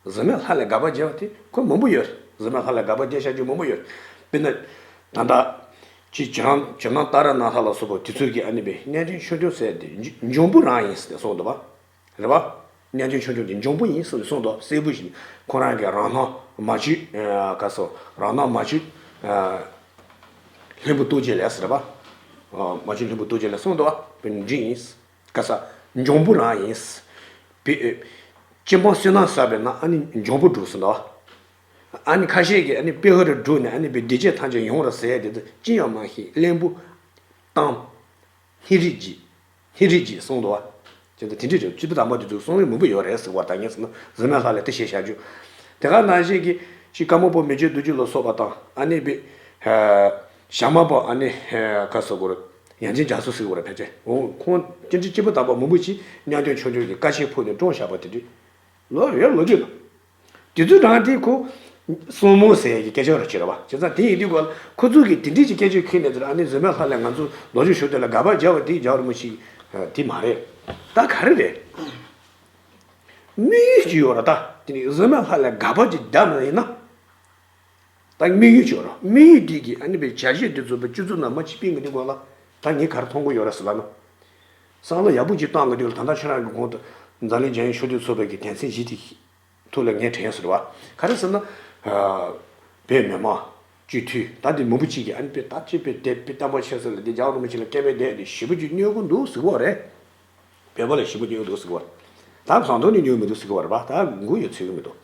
གཟིགས་མེད་ལྷ་ནས་དགག་པ་བརྒྱབ་པ་དེ་ཁོ་མང་པོ་ཡོད་རེད། གཟིགས་མེད་ལྷ་ལ་དགག་པ་བརྒྱབ་བཞག་རྒྱུ་མང་པོ་ཡོད་རེད། དཔེར་ན། ད་ལྟ། ཅིག་ཇོ་ནང་ཇོ་ནང་ཏཱ་ར་ནཱ་ཐ་ལ་སོགས་པ་དེ་ཚོས་ཀྱི་ཨ་ནི་པའི་གནས་བརྟན་ཆོས་སྐྱོང་ཟེར་དེ་འཇོན་པོ་རང་ཡིན་ཟེར་གསུངས་འདུག་བ། རེད་བ། གནས་བརྟན་ཆོས་སྐྱོང་དེ་འཇོན་པོ་ཡིན་ཟེར་གསུངས་འདུག་གསལ་པོ་ཞིག་ཁོ་རང་གིས་རང་སྣང་མ་བཅོས། ག་སོ་རང་སྣང་མ་བཅོས། ལྷུན་པོ་རྡོ་རྗེ་ལས་ཟེར་བ། མ་བཅོས་ལྷུན་པོ་རྡོ་རྗེ་ལས་གསུངས་འདུག་བ། བོད་འདི་ཡིན། ག་ས། འཇོན་པོ་རང་ཡིན། བི། སྤྱི་འབངས་བསོད་ནམས་བསགས་པའི་ནང་ཨ་ནི་འཇོན་པོ་འགྲོ་ཟེར་འདུག་བ། ཨ་ནི་ཁ་ཤས་ཀྱིས་ཨ་ནི་པེ་ཧར་འགྲོ་ནས་ཨ་ནི་བི་བདེ་སྐྱིད་ཐམས་ཅད་ཡོང་བར་ཟེར་དེ་ཚོ་ཅི་ཡང་མ་ཤེས་གླེན་པོ། གཏམ། སྙིང་རུས་ཀྱིས། སྙིང་རུས་ཀྱིས་གསུངས་འདུག་བ། ཅི་འདྲ་དེ་འདྲའི་རེད། སྤྱི་པ་དམ་པ་དེ་ཚོས་གསུང་རིགས་མང་པོ་ཡོད་རེད་ཟེར་བ་དང་ངས་ཟེར་ན་གཟིགས་མེད་ལྷ་ལ་དེ་བཤད་བཞག་རྒྱུ། དེ་ག་ནང་བཞིན་གྱི་ཅིག་ཀརྨ་པ་མི་བསྐྱོད་རྡོ་རྗེ་ལ་སོགས་པ་དང་ཨ་ནི་པའི། ཞྭ་དམར་པོ་ཨ་ནི། ག་ཟེར་དགོས་རེད། ཡང་ཅིན་རྒྱ་མཚོ་ཟེར་དགོས་རེད་ཕལ་ཆེར། འོ་ཁོང་ཅི་འདྲའི་སྤྱི་པ་དམ་པ་མང་པོ་ཅིག་གནས་བརྟན་ཆོས་སྐྱོང་གི་བཀའ་ཆད་ཕུལ་ནས་བཀྲོངས་བཞག་པ་དེ་འདྲའི། ལོ་ཡོད་ལོ་རྒྱུས་ལ། དེ་ཚོའི་གྲངས་དེ་ཁོ། སྲུང་མོ་ཟེར་ཡ་གི་སྐད་ཆ་ར་བྱེད་ར་བ། བྱས་ཙང་དེ་ཡིན་དུས་ག་ལ་ཁོ་ཚོ་གིས་དེ་འདྲའི་ཅིག་སྐད་ཆ་ཁྱེར་ནས་ཚུར་ཨ་ནི་གཟིགས་མེད་ལྷ་ལས་ང་ཚོ་ལོ་རྒྱུས་ཞུ་དེ་ལ་དགག་པ་བརྒྱབ་པ་དེ་རྒྱལ་བ་རིན་པོ་ཆེ་དེ་མ་རེད། ད་ག་རེ་རེད། དམིགས་ཡུལ་ཅིག་ཡོད་ར་ད། དེ་ནི་གཟིགས་མེད་ལྷ་ལས་དགག་པ་ཅིག་བརྒྱབ་ནི་ཡིན་ན། ད་དམིགས་ཡུལ་ཅིག་ཡོད་ར། དམིགས་ཡུལ་དེ་གིས་ཨ་ནི་པའི་བྱ་བྱེད་དེ་ཚོ་པའི་སྤྱི་ཚོགས་ནང་མ་ཅིག་སྤེལ་གི་འདུག་ག་ལ། ད་ངས་ག་རེ་མཐོང་གི་ཡོད་ར་ཟེར་ལབ་ན། བསམ་བློ་ཡག་པོ་ཅིག་བཏང་གི་འདུག་ལ། ད་ལྟ་ཁྱོད་རང་གི་གོང་དུ་འཛམ་གླིང་རྒྱལ་ཡོངས་ཆོས་ལྡན་ཚོགས་པའི་གི་དོན་ཚན་བཞི་དེ་ཐོག་ལ་ངས་དྲན་ཟེར་བ། ག་རེ་ཟེར་ན། བོད་མི་མང་སྤྱི་འཐུས་ད་འདི་མང་པོ་ཅིག་གིས་ཨ་ནི་པའི་ད་ཅི་པའི་དེ་པའི་བསྟན་པ་ཆེ་ས་ལ་འདི་རྒྱལ་བ་རིན་པོ་ཆེ་ལ་སྐད་མེད་བསྡད་དེ་ཞེ་པོ་ཅིག་སྨྱོ་གི་འདུག་ཟེར་གི་རེད། བོད་པ་ལ་ཞེ་པོ་སྨྱོ་འདུག་ཟེར་གི་རེད། ད་གང་ཐོག་ནས་སྨྱོ་མི་འདུག་ཟེར་གི་རེད་པ། ད་མགོ་ཡང་ཚོད་གི་མི་འདུག་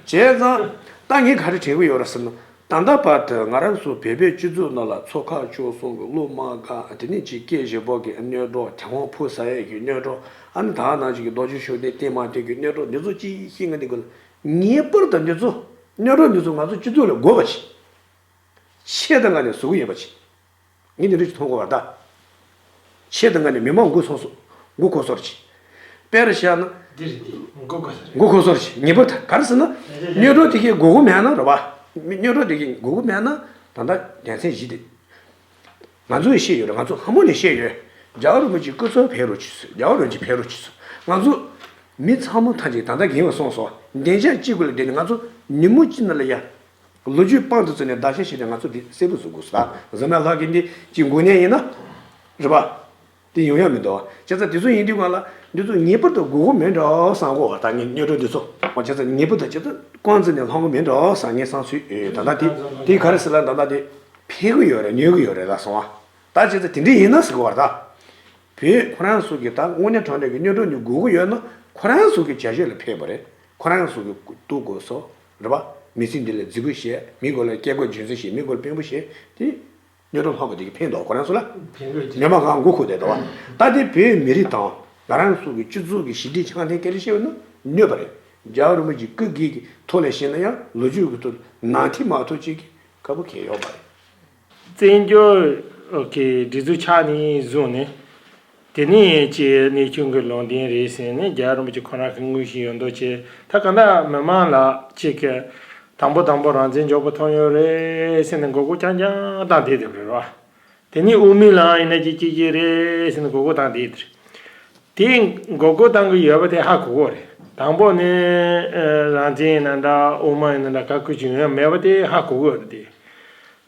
བྱས་ཙང་ད་ངས་ག་རེ་དྲན་གི་ཡོད་རེད་ཟེར་ན། ད་ལྟ་བར་དུ་ང་རང་ཚོ་བོད་པའི་སྤྱི་ཚོགས་ནང་ལ་ཚོ་ཁག་ཆོལ་གསུམ་གྱི་བློ་མ་དགའ་དེ་ནས་ཅིག་སྐད་ཞེ་པོ་གི་གནོད་གྲོགས་དེ་དབང་ཕུ་ཟ་ཡས་ཀྱི་གནོད་གྲོགས་ཨ་ནི་ད་ནང་ཅིག་གི་རྡོ་རྗེ་ཤུགས་ལྡན་བསྟེན་མ་བསྟེན་གྱི་གནོད་གྲོགས་འདི་ཚོ་ཅིག་ཤེས་ང་འདི་དགོས་ལ། ངེས་པར་དུ་འདི་ཚོ་གནོད་གྲོགས་འདི་ཚོ་ང་ཚོ་སྤྱི་ཚོགས་ལ་དགོས་པ་ཅིག་ཆེད་དུ་ང་ནས་བཟོ་གི་ཡོད་པ་ཅིག་ངས་འདི་འདྲ་ཞིག་མཐོང་གི་བར་ད། ཆེད་དུ་ང་ནས་མི་མང་མགོ་ཚོས་སོ། མགོ་འཁོར་སོར་གྱིས། དཔེར་བཞག་ན། འདི་རེད་འདི། མགོ་འཁོར་སོར་གྱིས། མགོ་འཁོར་སོར་གྱིས། ངེས་པར་དུ་ག་རེ་ཟེར་ན། གནོད་གྲོགས་དེ་གའི་དགོས་མཁོ་མེད་ན་རེད་བ། མི་གནོད་གྲོགས་དེ་གའི་དགོས་མཁོ་མེད་ན། ད་ལྟ་དོན་ཚན་བཞི་དེ། ང་ཚོས་ཤེས་ཡོད་རེད། ང་ཚོ་ལྷ་མོ་ནས་ཤེས་ཡོད། རྒྱལ་བ་རིན་པོ་ཆེ་སྐུ་ཚབ་ཕེབས་རོགས་བྱེད་ཟེར། རྒྱལ་བ་རིན་པོ་ཆེ་ཕེབས་རོགས་བྱེད་ཟེར། ང་ཚོ་མི་ཚང་མ་ཐམས་ཅད་ད་ལྟ་རྒན་བ་སོང་སོང་བདེ་འཇགས་གཅིག་པུ་ལ་བསྡད་ནས་ང་ཚོ་ཉིན་མོ་གཅིག་ནང་ལ་ཡ། ལོ་རྒྱུས་དཔང་དུ་བཙུགས་ནས་བརྡ་ཆད་བྱས་ཏེ་ང་ཚོ་འདི་གསལ་པོ་བཟོ་དགོས་ཟེར། ད་གཟིགས་མེད་ལྷ་གི་འདི་ཅིག་འགོ་ནས་ཡིན་ན། རེད་པ། དེ་ཡོང་ཡ་མི་འདུག་བྱས་ཙང་དེ་ཚོ་ཡིན་དུས་གང་ལ་འདི་ཚོ་ངེས་པར་དུ་དགོས་མཁོ་མེད་འགྲོ་བསམ་གོ་བ། ད་ངས་སྨྱོ་སྒྲོ་འདི་ཚོ་བྱས་ཙང་ངེས་པར་དུ་བྱས་ཙང་རྐང་འཛིན་ནས་ལྷང་གོ་མེད་འགྲོ་བསམ་ངས་བསམ་ཚུལ་ད་ལྟ་དེ་དེ་ག་རེ་ཟེར་ལ་ད་ལྟ་དེ་ཕན་གི་ཡོད་རེད་གནོད་གི་ཡོད་རེད་ལ་སོང་བ། ད་བྱས་ཙང་དེ་འདྲ་ཡིན་ན་ཟེར་གོ་བ་ད། བོད་ཁོ་རང་ཚོ་གི་ད་དངོས་གནས་དྲང་གནས་ཀྱི་སྨྱོ་སྒྲོ་ནི་དགོས་གི་ཡོད་ན་ཁོ་རང་ཚོ་གི་བྱ་སྤྱོད་ལ་ཕན་པ་རེད། ཁོ་རང་ཚོ་གི་ལྟོ་གོས་སོགས་རེད་པ། མི་ཚེ་འདི་ལ་རྫིག་པོ་བྱས་མི་སྒོ་ལ་སྐྱེ་སྒོ་འཇོན་ཚོད་བྱས་མི་སྒོ་ལ་དཔོན་པོ་བྱས་དེ། སྨྱོ་སྒྲོ་ལྷག་པ་དེ་གི་ཕན་འདོགས་ཁོ་རང་ཚོ་ལ། ཕན་གི་ཅི། མི་མང་གང་མགོ་འཁོར་བསྡད་འདུག་བ། ད་དེ་བོད་མི་རིགས་དང་ང་རང་ཚོ་གི་སྤྱི་ཚོགས་ཀྱི་ཞི་བདེ་འཆམ་མཐུན་སྐད་ཆ་བཤད་པ་ནི་གནོད་པ་རེད། རྒྱལ་བ་རིན་པོ་ཆེ་སྐུ་སྒེར་གྱི་ཐོག་ལ་བཤད་ན་ཡང་ལོ་རྒྱུས་ཀྱི་ཐོག་ནང་ཐིག་མ་ཐོག་ཅིག་གི་ཁ་བུ་ཁེ་ཡོད་པ་རེད། བཙན་བྱོལ་གྱི་སྒྲིག་འཛུགས་ཆགས་ནས་བཟུང་ནས། དེ་ནས་ཅིག་གནས་ཆུང་གི་ལུང་བསྟན་རེད་ཟེར་ནས་རྒྱལ་བ་རིན་པོ་ཆེ་ཁོ་རང་གི་དངོས་གཞི་ཡོད་མདོག་བྱས་ད་གང་ལྟར་མི་མང་ལ་ཅིག་གི་དང་པོ་དང་པོ་རང་བཙན་འཇོག་པ་ཐོབ་ཡོད་རེད་ཟེར་ནས་མགོ་སྐོར་རྐྱང་རྐྱང་བཏང་བསྡད་དེ་རེད་བ། དེ་ནས་དབུ་མའི་ལམ་ཡིན་ན་ཅིག་སྐྱིད་སྐྱིད་རེད་ཟེར་ནས་མགོ་སྐོར་བཏང་བསྡད་དེ་རེད། དེ་མགོ་སྐོར་བཏང་གི་ཡོད་པ་དེ་ཧ་གོ་གི་རེད། དང་པོ་ནས་རང་བཙན་ཡིན་ན་འདྲ་དབུ་མ་ཡིན་ན་འདྲ་ག་ཁུལ་ཅིག་ཡོད་མེད་པ་དེ་ཧ་གོ་གི་རེད་དེ།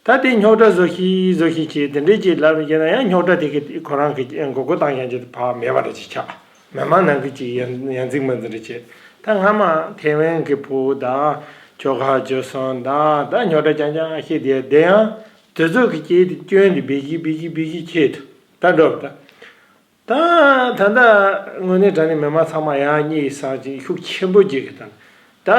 ད་དེ་རྙོག་དྲ་བཟོ་ཤིག་བཟོ་ཤིག་བྱས་དེ་འདྲས་ཅིག་ལབ་ཡིན་ན་ཡང་རྙོག་དྲ་དེ་གི་ཁོ་རང་གི་མགོ་སྐོར་བཏང་ཡང་ཅིག་བག་མེད་པ་རེད་ཅིག་ཆགས། མི་མང་ནང་གི་ཅིག་ཡང་ཡང་འཛིང་མ་འཛིང་རེ་བྱས། ད་སྔ་མ་ཐེ་ཝན་གི་བུ་དང་ཁྱོ་ག་ཇོ་སོན་དང་ད་རྙོག་དྲ་རྐྱང་རྐྱང་བཤད་དེ་དེ་ཡང་དེ་ཚོ་གི་སྐྱེས་དེ་སྐྱོན་དེ་སྦི་གི་སྦི་གི་སྦི་གི་ཁྱེད་དུ་ད་འགྲོ་བ་ད། ད་ད་ལྟ་དངོས་གནས་དྲང་གནས་མི་མང་ཚང་མ་ཡང་གཉིད་སངས་ཅིག་ཤུགས་ཆེན་པོ་སྐྱེ་གི་དང་། ད་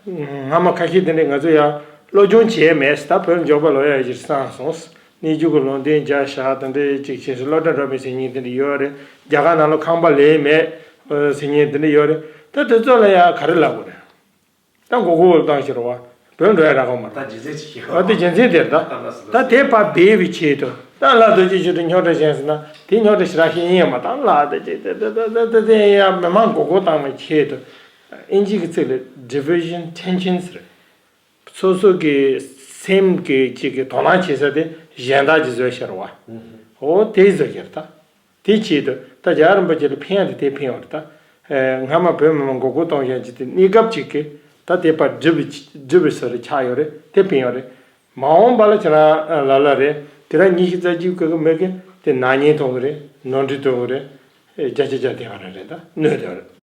སྔ་མ་ཁ་ཤས་དེ་འདྲས་ང་ཚོ་ཡང་སློབ་སྦྱོང་བྱས་མེད་ད་བོད་འབྱོར་པ་ལོ་ཡ་ཡིར་སང་སོང་། གནས་ཆུང་གི་ལུང་བསྟན་བརྒྱ་བཞག་དེ་འདྲས་ཅིག་བྱས་སོང་། སློབ་གྲྭ་འགྲོ་མེད་ཟེར་མཁན་དེ་འདྲས་ཡོད་རེད། རྒྱ་གར་ནང་ལ་ཁང་པ་ལས་མེད་ཟེར་མཁན་དེ་འདྲས་ཡོད་རེད། ད་དེ་ཚོ་ལ་ཡང་ག་རེ་ལབ་དགོས་རེད། ད་མགོ་སྐོར་བཏང་ཤེར་བ། བོད་འགྲོ་ཡ་རག་ག་མ་རེད། ད་རྗེས་འཛིན་ཅིག་ཡོད། ཨ་དེ་རྗེས་འཛིན་དེར་ད། ད་ལ་སི་ལ་ད་སི་དེ་ཕར་སྦས་པའི་ཆེད་དུ་ད་ལ་རྡོ་རྗེ་ཆོས་སྒྲོན་རྙོག་དྲ་བཞེངས་ཟེར་ན་དེ་རྙོག་དྲ་ཞེ་དྲག་ཤེས་ཡིན་ཡང་མ་ད་ལ་དེ་ཅིག་དེ་དེ་དེ་དེ་དེ་ཡ་མི་མང་མགོ་སྐོར་བཏང་བའི་ཆེད་དུ། ཨིན་ཇི་གི་ཚིག་ལ་diversion tension ཟེར། སོ་སོ་གི་སེམས་ཀྱི་ཅིག་གི་དོ་སྣང་བྱེད་ས་དེ་གཞན་དག་ཅིག་བཟོས་ཤེར་བ། ཨོ་དེ་བཟོས་ཤེར་ད། དེ་ཆེད་དུ་ད་རྒྱལ་བ་རིན་པོ་ཆེ་ལ་ཕན་ཡ་དེ་དེ་ཕན་ཡོད་རེད་ད། ཨེ་སྔ་མ་བོད་མི་མང་མགོ་སྐོར་གཏོང་ཡ་ཅིག་དེ་གནས་སྐབས་ཅིག་གི་ད་དེ་པར་སྒྲུབ་སྒྲུབ་པའི་སོ་རེ་ཆགས་ཡོད་རེད་དེ་ཕན་ཡོད་རེད། མ་འོངས་པ་ལ་ཁྱེད་རང་ལ་ལ་རེད་དེ་རང་ཉི་ཤུ་རྩ་གཅིག་གི་མི་གི་དེ་ན་ཉེན་ཐོག་གི་རེད་ནོར་འཁྲུལ་ཐོག་གི་རེད། ཨེ་བརྒྱ་ཆ་བརྒྱ་དེ་ག་རེ་རེད་ད་གནོད་དེ་རེད།